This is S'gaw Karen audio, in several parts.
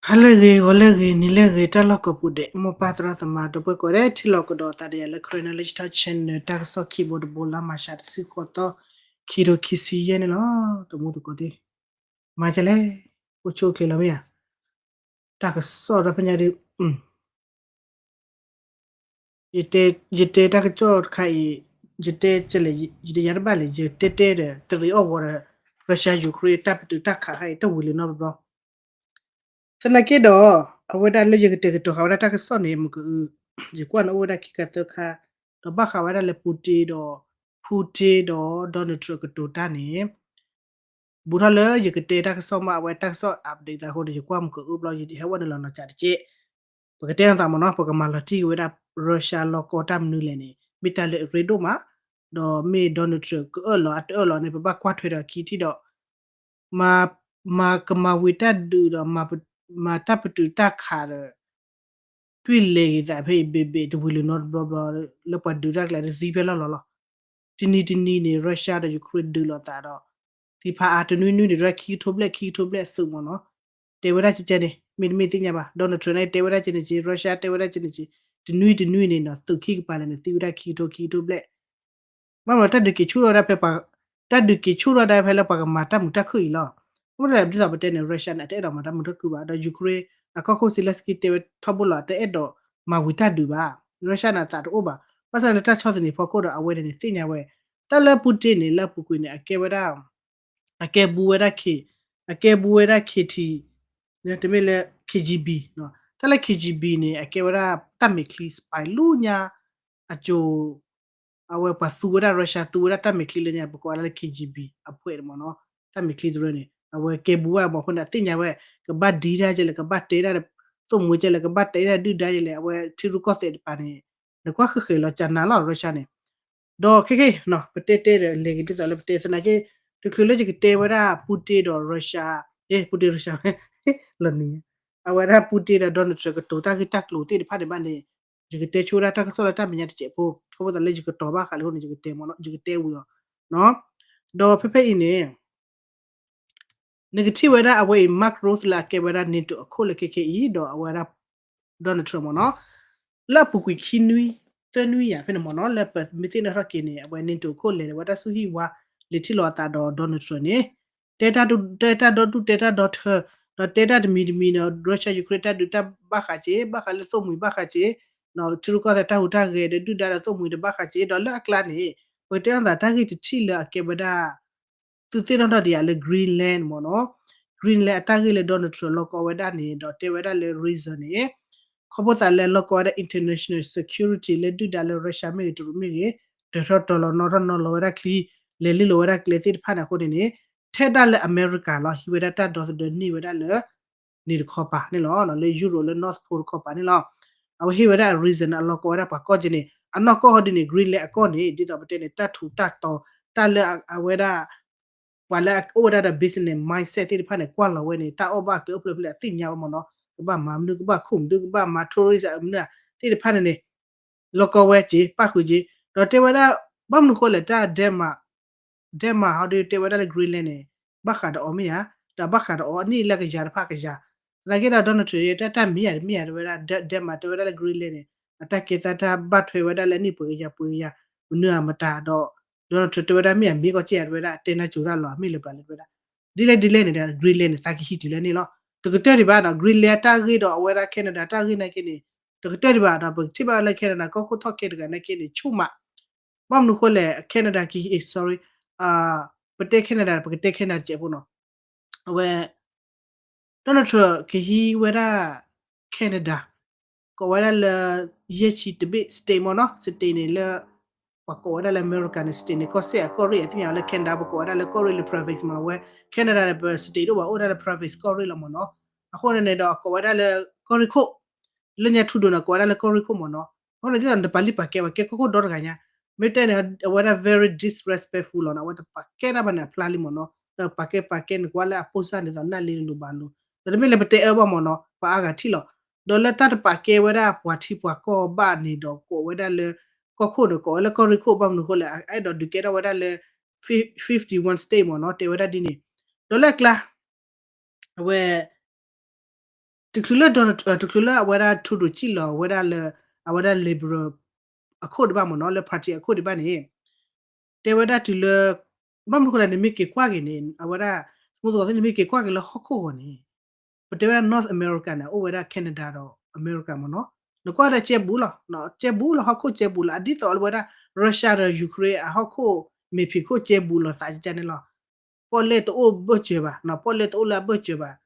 ဟါလၢအဂ့ၤ, ဂီၤလၢအဂ့ၤ, နံၤလၢအဂ့ၤ, တၢ်လီၢ်ကိးပူၤဒဲး, မိၢ်ပၢ်သရၣ်သမါ ဒီပုၢ်ဝဲၢ်ကိးဂၤဒဲး ထံၣ်လိာ်ကဒီးသးဒီးယၤလၢ Karen Knowledge Talk Channel တၢ်ကစီၣ်ခံဘိတဘိ လါမၤရှး တဆံဃိးသီ, ခံထိခံဆံယဲၢ်န့ၣ်လီၤ. တမူတကိးသ့ၣ်, မၤကလဲၣ်, အိၣ်ဆူၣ်အိၣ်ချ့လီၤမ့ၢ်ဧါ. တၢ်ကစီၣ်ဒီဖျၢၣ်ညါဒုး ယတဲတၢ်ကစီၣ်တခါအံၤ, ယတဲလဲၣ်, ယတယါတဘၣ်လဲၣ်, ယတဲတဲဒီး တရံးအီၣ်ဝီၤဒီး Russia Ukraine တၢ်ပတုာ်တၢ်ခးခါအံၤ တဝံၤလၢၤနီတဘျီဘျီ. သနာ်က့ဒီး အဝဲဒၣ်လၢယကတဲာ်ကတီၤဃာ်ဝဲဒၣ်တၢ်ကစီၣ်န့ၣ် မ့ၢ်ကအု, ယကွၢ်န့ၣ်အိၣ်ဝဲဒၣ်ခံခါသၢခါ, ဒီးဘၣ်ဃးဝဲဒၣ်လၢ Putin ဒီး, Putin ဒီး Donald Trump ကတိၤတၢ်န့ၣ် ဘူးထီၣ်လၢယကတဲတၢ်ကစီၣ်မး အဝဲတၢ်ကစီၣ် update သးအဃိဒီး ယကွၢ်မ့ၢ်ကအုဘျီ ယဟဲဝဲနုာ်လီၤနီၤကးတက့ၢ်. ပကတဲနသးမ့ၢ်နီၤ, ပကမၤလီၤတံၢ်က့ၤဝဲဒၣ် Russia လီၢ်ကီတၢ်မနုၤလဲၣ်န့ၣ် မ့ၢ်တၢ်လၢအရ့ဒိၣ်မး, ဒီးမ့ၢ် Donald Trump ကအၢၣ်လီၤအတအၢၣ်လီၤန့ၣ် ပဘၣ်ကွၢ်ထွဲဒီးခံထံၣ်ဒီး မၤကမၤဝံၤတၢ်ဒုးဒီး မၤတၢ်ပတုာ်တၢ်ခးဒီး တွံၢ်လဲၤဂ့ၤသးဖဲအံၤဘ့ၣ်ဘ့ၣ် တဝံၤလၢၤနီတဘျီဘျီ လၢပှၤဒုးတၢ်ကျဲတသံဖဲလီၢ်လီၤလီၤ. တနံၤတနံၤန့ၣ် Russia ဒီး Ukraine ဒုးလိာ်သးဒီး သံဖးအါ တနွံနွံန့ၣ် ဒၣ်ခံကထိဘျဲၣ် ခံကထိဘျဲၣ်သုးမ့ၢ်နီၤ. တဲဝဲဒၣ်ကဲကဲန့ၣ် မ့တမ့ၢ်သ့ၣ်ညါဘၣ်, Donald Trump န့ၣ် တဲဝဲဒၣ်ကဲန့ၣ်က့, Russia တဲဝဲဒၣ်ကဲန့ၣ်က့, တနွံတနွံန့ၣ်နီၤ သုးခံကပၤလဲၣ်န့ၣ် သံဝဲဒၣ်ခံကထိ ခံကထိဘျဲၣ် ဘၣ်မနုၤတၢ်ဒုးက့ၤဆူၣ်ထီၣ်ဝဲဒၣ်ဖဲပှၤ, တၢ်ဒုးက့ၤဆူၣ်ထီၣ်ဒၣ်ဖဲလၢပှၤကမၤတၢ်မုာ်တၢ်ခုၣ်အံၤလီၤ. မ့ၢ်ဒ်သိးပတဲန့ၣ် Russia န့ၣ် အတအဲၣ်ဒိးမၤတၢ်မုာ်တၢ်ခုၣ်ဘၣ်, ဒီး Ukraine အကီၢ်ခိၣ် Zelenskyy တဲဝဲထီဘိလီၤ အတအဲၣ်ဒိးမၤဝံၤတၢ်ဒုးဘၣ်. Russia န့ၣ် အသးတအိၣ်ဘၣ်. ဘၣ်ဆၣ်လၢတၢ်ဆီၣ်သနံးဖီခိၣ်ဒီး အဝဲန့ၣ်န့ၣ် သ့ၣ်ညါဝဲ, တၢ်လၢ Putin န့ၣ် လၢအပူၤကွံာ်န့ၣ် အကဲဝဲဒၣ် အကဲဘူးဝဲဒၣ် K, အကဲဘူးဝဲဒၣ် KT, တမ့ၢ်လၢ KGB, တၢ်လၢ KGB န့ၣ် အကဲဝဲဒၣ်တၢ်မဲာ်ချံ spy လၢညါ အကၠိ အဝဲပှၤသူဝဲဒၣ် Russia သူဝဲဒၣ်တၢ်မဲာ်ချံလၢညါ ပကိးဝဲဒၣ်လၢ KGB အဖှဲးန့ၣ်မ့ၢ်နီၤ, တၢ်မဲာ်ချံတရၢန့ၣ် အဝဲကဲဘူးဝဲမ့ၢ်အဃိန့ၣ် အသ့ၣ်ညါဝဲ ကဘၣ်ဒံးတၢ်ကဲလဲၣ် ကဘၣ်တဲတၢ်သိၣ်မှံၤကဲလဲၣ် ကဘၣ်တဲတၢ်ဒုၣ်ဒါကဲလဲၣ် အဝဲထံရူၢ်ကီၢ်သဲးတပၤန့ၣ် နကွၢ်ဃဲၤဃဲၤလီၤကနၤလီၤ Russia န့ၣ် ဒီးခဲကနံၣ် ပတဲတဲဒီး လဲၤက့ၤဒ်သိးလၢပတဲသနာ်က့ တချုးလၢယကတဲဝဲဒၣ် Putin ဒီး Russia, အဲ Putin Russia လီၤနံၤ, အဝဲဒၣ် Putin ဒီး Donald Trump ကတိၤတၢ်ဂ့ၢ်တၢ်ကျိၤသ့ၣ်တဖၣ်န့ၣ်ဘၣ်န့ၣ် ယကတဲဆိဝဲဒၣ်တၢ်ကစီၣ်လၢတၢ်မဲာ်ညါတစဲးဖိ, ခီဖျိသးလၢယကတိၤဘၣ်ဃးလၢအဃိန့ၣ် ယကတဲဝံၤအီၤ, ဒီးဖဲဖဲအံၤန့ၣ် နကထံၣ်ဝဲဒၣ်အဝဲအံၤ Mark Rutte လၢအကဲဝဲဒၣ် NATO အခိၣ်လၢခဲခဲအံၤ ဒီးအဝဲဒၣ် Donald Trump မ့ၢ်နီၤ, လၢအပူၤကွံာ်ခံနွံ သၢနွံယၤဖဲန့ၣ်မ့ၢ်နီၤ လၢပမ့ၢ်သ့ၣ်နီၣ်ထီၣ်က့ၤန့ၣ် အဝဲ NATO အခိၣ်လဲၤဝဲဒၣ်ဆူဟံၣ်ဝါ လဲၤထံၣ်လိာ်အသးဒီး Donald Trump န့ၣ် တဲတၢ်ဒိၣ်တဲတၢ်ဒီဒူၣ်တဲတၢ်ဒီထၢ ဒီးတဲတၢ်တမံၤတမံၤဒီး Russia Ukraine တၢ်ဒုးတၢ်ဘၣ်ဃးက့ၤ ဘၣ်ဃးလၢသိၣ်မှံၤဘၣ်ဃးက့ၤ ထံရူၢ်ကီၢ်သဲးတၢ်ဟူးတၢ်ဂဲၤဒီးဒုၣ်ဒါဒီးသိၣ်မှံၤတဘၣ်ဃးက့ၤ ဒီးလၢအကျါန့ၣ် ပကတဲအသးတၢ်ဂ့ၢ်တထံၣ်လၢအကဲဝဲဒၣ် သုသ့ၣ်နီၣ်ထီၣ်ဒံးယၤလၢ Greenland မ့ၢ်နီၤ, Greenland အတၢ်ဂ့ၢ်လၢ Donald Trump လီၤကီဝဲဒၣ်န့ၣ် ဒီးတဲဝဲဒၣ်လၢ reason န့ၣ် ခီဖျိသးလၢလီၤကီဝဲဒၣ် international security လၢဒုၣ်ဒါလၢ Russia မ့ၢ်ဂ့ၤ တရူးမ့ၢ်ဂ့ၤ တၢၤထီၣ်တီၤလီၤနီၣ်ထီၣ်နီၤလီၤဝဲဒၣ်ချံ လဲၤလုၢ်လီၤဝဲဒၣ်ကျဲသ့ၣ်တဖၣ်န့ၣ်အဃိန့ၣ်န့ၣ် ထဲဒၣ်လၢအမဲရကၤလီၤ ဟံးဝဲဒၣ်တၢ်ဒီသဒၢန့ၢ်ဝဲဒၣ်လၢ န့ၣ်တခီပၤန့ၣ်လီၤ လၢ Europe လၢ North Pole တခီပၤန့ၣ်လီၤ. အဝဲဟ့ၣ်ဝဲဒၣ် reason န့ၣ် အလီၤကီဝဲဒၣ်ပှၤကီၢ်က့န့ၣ် အနီၢ်ကီၢ်ဟီဒ်န့ၣ် Greenland အကီၢ်န့ၣ် ဒ်သိးပတဲန့ၣ် တၢ်ထူးတၢ်တီၤ တၢ်လၢအဝဲဒၣ် ပှၤလၢအအိၣ်ဝဲဒၣ်ဒီး business mindset သ့ၣ်တဖၣ်န့ၣ် ကွၢ်လီၤဝဲန့ၣ် တၢ်အီၣ်ဘၣ်ကျဲအိၣ်ဖျဲၣ်ဖျဲၣ် အသ့ၣ်ညါဝဲမ့ၢ်နီၤ ကဘၣ်မၤမနုၤ ကဘၣ်ခိၣ်မနုၤ ကဘၣ်မၤ tourist မနုၤ သ့ၣ်တဖၣ်န့ၣ်န့ၣ် လီၤကီဝဲက့ၤ ပၣ်ဃုာ်က့ၤ ဒီးတဲဝဲဒၣ် ဘၣ်မနုၤဃိလဲၣ် တၢ် Denmark Denmark ဟီဒုးတဲဝဲဒၣ်လၢ Greenland န့ၣ် ဘၣ်ဃးဒီးအီၤမ့ၢ်ဧါ, ဒီးဘၣ်ဃးဒီးအီၤအနံၣ်လၢကယၤတဖၣ်ကယၤ, သနာ်က့ဒီး Donald Trump တၢ်တမံၤယၤတမံၤယၤတဲဝဲဒၣ် Denmark တဲဝဲဒၣ်လၢ Greenland န့ၣ် အတၢ်ကဲသးတၢ်ဘၣ်ထွဲဝဲဒၣ်လၢအနံၣ်ပှဲၤကယၤပှဲၤကယၤ မနုၤအမတၤဒီး Donald Trump တဲဝဲဒၣ်မ့ၢ်အမ့ၢ်ကီၢ်ကဲယၤတဲဝဲဒၣ် တဲနၢ်ကၠိတၢ်လီၤ အမ့ၢ်လၢပျၢၤလၢတဲဝဲဒၣ် ဒ်လဲၣ်ဒ်လဲၣ်န့ၣ်ဒီး Greenland န့ၣ် သးကဟံးတုၤလၢန့ၣ်လီၤ. တကတၢၢ်ဒံးဘၣ်ဒီး Greenland တၢ်ဂ့ၢ်ဒီးအဝဲဒၣ် Canada တၢ်ဂ့ၢ်နာ်က့န့ၣ် တကတၢၢ်ဒံးဘၣ်ဒီး ပကထံၣ်ဘၣ်လၢ Canada ကီၢ်ခိၣ်ထီၣ်ကဲတဂၤနာ်က့န့ၣ် ဆူၣ်မး ဘၣ်မနုၤဃိလဲၣ် Canada ကဟံး sorry ပတဲ Canada ပကတဲ Canada တစဲးဖိနီၤ အဝဲ Donald Trump ကဟံးဝဲဒၣ် Canada ကိးဝဲဒၣ်လၢ ယဲၢ်ဆံတဘ့ၣ် state မ့ၢ်နီၤ state န့ၣ်လၢ ပှၤကိးဝဲဒၣ်လၢ America န့ၣ် state န့ၣ် ကီၢ်စဲၣ်အကီၢ်ရ့ၣ်အသ့ၣ်ညါလၢ Canada ပကိးဝဲဒၣ်လၢကီၢ်ရ့ၣ်လၢ province မ့ၢ်နီၤ အဝဲ Canada န့ၣ် ပ state တအိၣ်ဘၣ် အိၣ်ဝဲဒၣ်လၢ province ကီၢ်ရ့ၣ်လီၤမ့ၢ်နီၤ အဃိန့ၣ်န့ၣ်ဒီး အကိးဝဲဒၣ်လၢ ကီၢ်ရ့ၣ်ခိၣ် လၢညါ Trudeau န့ၣ် ကိးဝဲဒၣ်လၢကီၢ်ရ့ၣ်ခိၣ်မ့ၢ်နီၤ အဃိန့ၣ်ဒ်သိးနတပာ်လံပာ်ကဲဘၣ် ကဲကီၢ်ခိၣ်ဒီတဂၤညါ မ့ၢ်တဲန့ၣ် အဝဲဒၣ် very disrespectful လီၤနီၤ အဝဲတပာ်ကဲတၢ်ဘၣ်န့ၣ်အဖျါလံမ့ၢ်နီၤ ဒီးပာ်ကဲပာ်ကဲန့ၣ် ကွၢ်လၢအပိၢ်စၢ်န့ၣ်သိးနၢ်လံလိၤဘၣ်လိၤ ဒီးတမ့ၢ်လၢပတဲအၢဘၣ်မ့ၢ်နီၤ ပှၤအါဂၤထံၣ်လီၤ ဒီးလၢတၢ်တပာ်ကဲဝဲဒၣ်ပှၤထံပှၤကီၢ်ဘၣ်န့ၣ်ဒီး ကိးဝဲဒၣ်လၢ ကီၢ်ခိၣ်ဒီး ကိးဝဲလၢကီၢ်ရ့ၣ်ခိၣ် ဘၣ်မနုၤဃိလဲၣ် အအဲၣ်ဒိးဒုးကဲထီၣ်ဝဲဒၣ်လၢ fifty-one state မ့ၢ်နီၤ တဲဝဲဒၣ်ဒ်န့ၣ် ဒီးလၢအကျါ အဝဲ Donald Trump တချုးလၢ Donald တချုးလၢအဝဲဒၣ် Trudeau စံၣ်လီၤဝဲဒၣ်လၢ အဝဲဒၣ် Liberal အခိၣ်ဒံးဘၣ်မ့ၢ်နီၤ လၢ party အခိၣ်ဒံးဘၣ်န့ၣ် တဲဝဲဒၣ်တုၤလၢ ဘၣ်မနုၤဃိလဲၣ်န့ၣ် မ့ၢ်က့ၤကွၢ်က့ၤန့ၣ် အဝဲဒၣ် သမူသကိးသ့ၣ်န့ၣ် မ့ၢ်က့ၤကွၢ်က့ၤလၢဟီၣ်ခိၣ်ဂီၤန့ၣ် ပတဲဝဲဒၣ် North America န့ၣ် အိၣ်ဝဲဒၣ် Canada ဒီး America မ့ၢ်နီၤ နကွၢ်ဒၣ်ကဲဘူးလီၤ ကဲဘူးလီၤဟီၣ်ခိၣ်ကဲဘူးလီၤ အဒ်သိးလၢဝဲဒၣ် Russia ဒီး Ukraine အဟီၣ်ခိၣ် မ့ၢ်ဖံးခိၣ်ကဲဘူးလီၤသးကန့ၣ်လီၤ ပီၣ်လဲၣ်တအိၣ်ဘၢၣ်စၢၤဘၣ် ပီၣ်လဲၣ်တအိၣ်လၢအဘၢၣ်စၢၤဘၣ်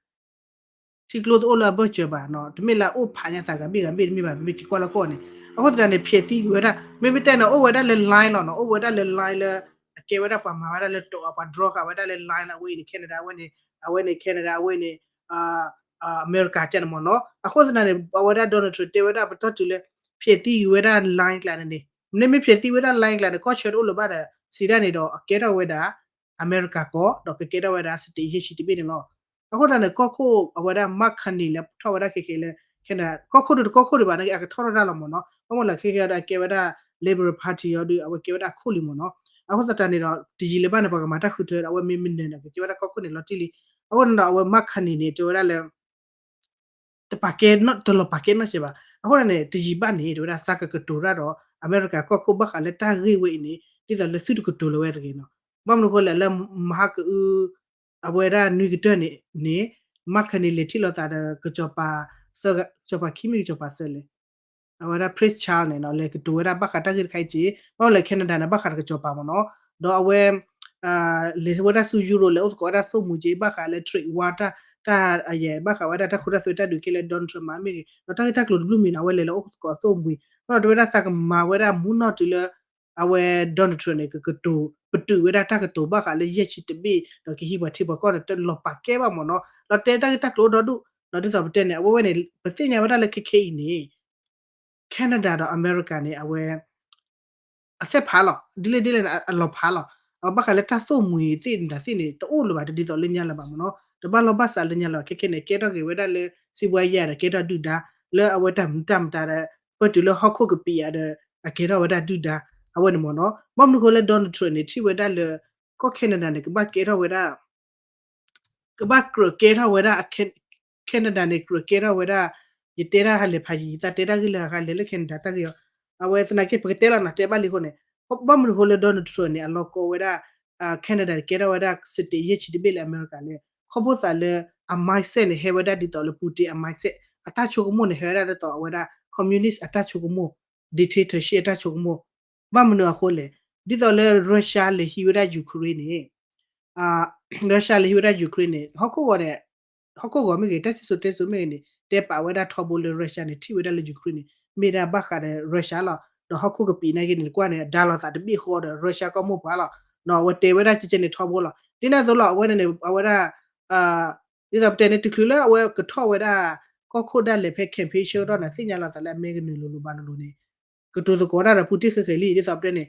ထံကျိတအိၣ်လၢအဘၢၣ်စၢၤဘၣ်နီၤ တမ့ၢ်လၢအအိၣ်ဖးညါသးဂၤဘ့ၣ်ဂၤဘ့ၣ်တမ့ၢ်ဘၣ် ပမ့ၢ်က့ၤကွၢ်လၢဟီၣ်ခိၣ်န့ၣ် အဃိသတးန့ၣ် ဖျဲးသံကွံာ်ဝဲဒၣ် မ့မ့ၢ်တဲန့ၣ် အိၣ်ဝဲဒၣ်လၢ line လီၤနီၤ အိၣ်ဝဲဒၣ်လၢ line လၢ အကဲဝဲဒၣ်ပှၤမၤဝဲဒၣ်လၢတိးအီၤ ပှၤ draw ဃာ်ဝဲဒၣ်လၢ line လၢအဝဲအံၤန့ၣ် Canada အဝဲန့ၣ် အဝဲန့ၣ် Canada အဝဲန့ၣ် America ကန့ၣ်မ့ၢ်နီၤ အဃိသတးန့ၣ် အဝဲဒၣ် Donald Trump တဲဝဲဒၣ်ပတီၢ်တုၤလၢ ဖျဲးသံကွံာ်ဝဲဒၣ် line ကျါန့ၣ်န့ၣ် မ့မ့ၢ်ဖျဲးသံဝဲဒၣ် line ကျါန့ၣ် ကီၢ်ဆၢတအိၣ်လၢၤဘၣ်ဒီး စံးဒၣ်န့ၣ်ဒီး အကဲထီၣ်ဝဲဒၣ် အမဲရကၤကီၢ် ဒီးကကဲထီၣ်ဝဲဒၣ် state ယဲၢ်ဆံတဘ့ၣ်န့ၣ်လီၤ. အဃိသတးန့ၣ် ကီၢ်ခိၣ်အဝဲဒၣ် Mark Carney လဲၤထီၣ်ဝဲဒၣ်ခဲကနံၣ်လၢ Canada ကီၢ်ခိၣ်ဒုးတကီၢ်ခိၣ်ဒံးဘၣ်န့ၣ် အကထီၣ်ထီၣ်တၢ်လီၤမ့ၢ်နီၤ. ဘၣ်မနုၤလဲၣ် ခဲကနံၣ်ဒီးအကဲဝဲဒၣ် Liberal Party အီၤဒုး အဝဲကဲဝဲဒၣ်အခိၣ်လံမ့ၢ်နီၤ. အဃိသတးန့ၣ်ဒီး တယံာ်လၢၤဘၣ်န့ၣ် ပှၤကမၤတၢ်ဃုထၢဒီး အဝဲမ့ၢ်မနုၤန့ၣ် ကကဲဝဲဒၣ်ကီၢ်ခိၣ်န့ၣ်လီၤတံၢ်လံ. အဃိန့ၣ်ဒီး အဝဲ Mark Carney န့ၣ် တဲဝဲဒၣ်လၢ တပာ်ကဲ တလီၤပာ်ကဲနီတစဲးဘၣ်. အဃိန့ၣ် တယံာ်ဘၣ်န့ၣ် တဲဝဲဒၣ်သးကကတိၤတၢ်ဒီး အမဲရကၤကီၢ်ခိၣ်ဘၣ်ဃးလၢတၢ်ဂ့ၢ်ဝဲအံၤန့ၣ် ဒ်သိးလၢသုတကတိၤလၢၤဝဲတဂ့ၤနီၤ. ဘၣ်မနုၤအဃိလဲၣ် လၢမဟါကအု အဝဲဒၣ်နွံကတၢၢ်န့ၣ်န့ၣ် Mark Carney လဲၤထံၣ်လိာ်သးဒီး ကစီၤပၤခံမ့ၢ်ကစီၤပၤသၢလဲၣ် အဝဲဒၣ် Prince Charles န့ၣ်နီၤ လဲၤကတိၤဝဲဒၣ်ဘၣ်ဃးတၢ်ဂ့ၢ်တခါအံၤက့ၢ် ဘၣ်မနုၤလဲၣ် Canada န့ၣ် ဘၣ်ဃးဒီးကစီၤပၤမ့ၢ်နီၤ. ဒီးအဝဲ လဲၤဝဲဒၣ်ဆူ Europe လဲၤအိၣ်သကိးဝဲဒၣ်သိၣ်မှံၤက့ၢ် ဘၣ်ဃးလၢ trade war တၢ် တၢ်အယဲၢ် ဘၣ်ဃးဝဲဒၣ်တၢ်ခိတၢ်သွဲတၢ်ဒုးက့ၢ်လၢ Donald Trump မၤမ့ၢ်ဂ့ၤ ဒီးတၢ်ဂ့ၢ်တၢ်ကျိၤတဘျုးမံၤန့ၣ် အဝဲလဲၤလၢအိၣ်သကိးသိၣ်မှံၤ ဒီးတဲဝဲဒၣ်သးကမၤဝဲဒၣ်မူနီၢ်တုၤလၢ အဝဲ Donald Trump န့ၣ် ကကတိၤ ပတုာ်ဝဲဒၣ်တၢ်ကတိၤဘၣ်ဃးလၢယဲၢ်ဆံတဘ့ၣ် ဒီးကဟံးပှၤထံပှၤကီၢ်န့ၣ် တလီၤပာ်ကဲဘၣ်မ့ၢ်နီၤ. ဒီးတဲတၢ်ဂ့ၢ်တၢ်ကျိၤအိၣ်ဒီဒူၣ် ဒီးဒ်သိးပတဲန့ၣ် အဝဲဝဲန့ၣ် ပသ့ၣ်ညါဝဲဒၣ်လၢခဲခဲအံၤန့ၣ် Canada ဒီးအမဲရကၤန့ၣ် အဝဲ အသဲၣ်ဖးလီၤ ဒ်လဲၣ်ဒ်လဲၣ်န့ၣ် အလီၤဖးလီၤ. အဘၣ်ဃးလၢတၢ်သိၣ်မှံၤသ့ၣ်န့ၣ်တၢ်သ့ၣ်န့ၣ် တအိၣ်လၢၤဘၣ် တဒ်သိးလၢညါလၢၤဘၣ်မ့ၢ်နီၤ. တဘၣ်လီၢ်ဘၣ်စးလၢညါလၢၤဘၣ် ခဲခဲန့ၣ် ကဲထီၣ်က့ၤဝဲဒၣ်လၢ စံးဘှါယဲၢ်ဒီး ကဲထီၣ်ဒုၣ်ဒါ လၢအဝဲတၢ်မူတၢ်မတၤဒီး ပတုၤလၢဟီၣ်ခိၣ်ကပံာ်ယၤဒီး အကဲထီၣ်ဝဲဒၣ်ဒုၣ်ဒါ အဝဲန့ၣ်မ့ၢ်နီၤ. ဘၣ်မနုၤဃိလၢ Donald Trump န့ၣ် ထံၣ်ဝဲဒၣ်လၢ ကီၢ် Canada န့ၣ် ကဘၣ်ကဲထီၣ်ဝဲဒၣ် ကဘၣ်ကြၢးကဲထီၣ်ဝဲဒၣ် Canada န့ၣ် ကြၢးကဲထီၣ်ဝဲဒၣ် ယတဲတၢ်ဟးလဲၤဖးယံာ် ယသးတဲတၢ်ဂ့ၢ်လၢဟးလဲၤလၢ Canada တၢ်ဂ့ၢ်အီၤ အဝဲသနာ်က့ ပကတဲလီၤနီၤ တဲဘၣ်လံအဃိန့ၣ် ဘၣ်မနုၤဃိလၢ Donald Trump န့ၣ် အလီၢ်ကီဝဲဒၣ် Canada န့ၣ် ကဲထီၣ်ဝဲဒၣ် state ယဲၢ်ဆံတဘ့ၣ်လၢအမဲရကၤလဲၣ် ခီဖျိသးလၢ အ mindset န့ၣ် ဟဲဝဲဒၣ်ဒ်သိးလၢ Putin အ mindset အတၢ်ဆိကမိၣ်န့ၣ် ဟဲဝဲဒၣ်ဒ်သိးအဝဲဒၣ် communist အတၢ်ဆိကမိၣ် dictatorship အတၢ်ဆိကမိၣ် ဘၣ်မနုၤအဃိလဲၣ် ဒ်သိးလၢ Russia လဲၤဟံးဝဲဒၣ် Ukraine န့ၣ် Russia လဲၤဟံးဝဲဒၣ် Ukraine န့ၣ် ဟီၣ်ခိၣ်ဂီၤန့ၣ် ဟီၣ်ခိၣ်ဂီၤမ့ၢ်ဂ့ၤ တၢ်စံၣ်စိၤတဲစိၤမ့ၢ်ဂ့ၤန့ၣ် တဲပာ်ဝဲဒၣ်ထီဘိလၢ Russia န့ၣ် ထံၣ်ဝဲဒၣ်လၢ Ukraine န့ၣ် မ့ၢ်ဒၣ်ဘၣ်ဃးဒီး Russia လီၤ. ဒီးဟီၣ်ခိၣ်ကပံာ်နာ်က့န့ၣ် ကွၢ်န့ၣ် ဒါလီၤသးတဘ့ၣ်ဃီဒီး Russia ကီၢ်မိၢ်ပှၢ်လီၤ. အဝဲတဲဝဲဒၣ်ကဲကဲန့ၣ်ထီဘိလီၤ. ဒ်န့ၣ်အသိးလီၤ အဝဲန့ၣ်န့ၣ် အဝဲဒၣ် ဒ်သိးပတဲန့ၣ် တချုးလၢအဝဲကထီၣ်ဝဲဒၣ် ကီၢ်ခိၣ်ဒၣ်လဲာ်ဖဲ campaign ဆၢကတီၢ်န့ၣ် သ့ၣ်ညါလီၤသးလၢအမ့ၢ်ကနုာ်လိၤလိၤဘၣ်လိၤလိၤန့ၣ် ကတိၤသကိးတၢ်ဒီး Putin ဃဲးဃဲးလံ ဒ်သိးပတဲန့ၣ်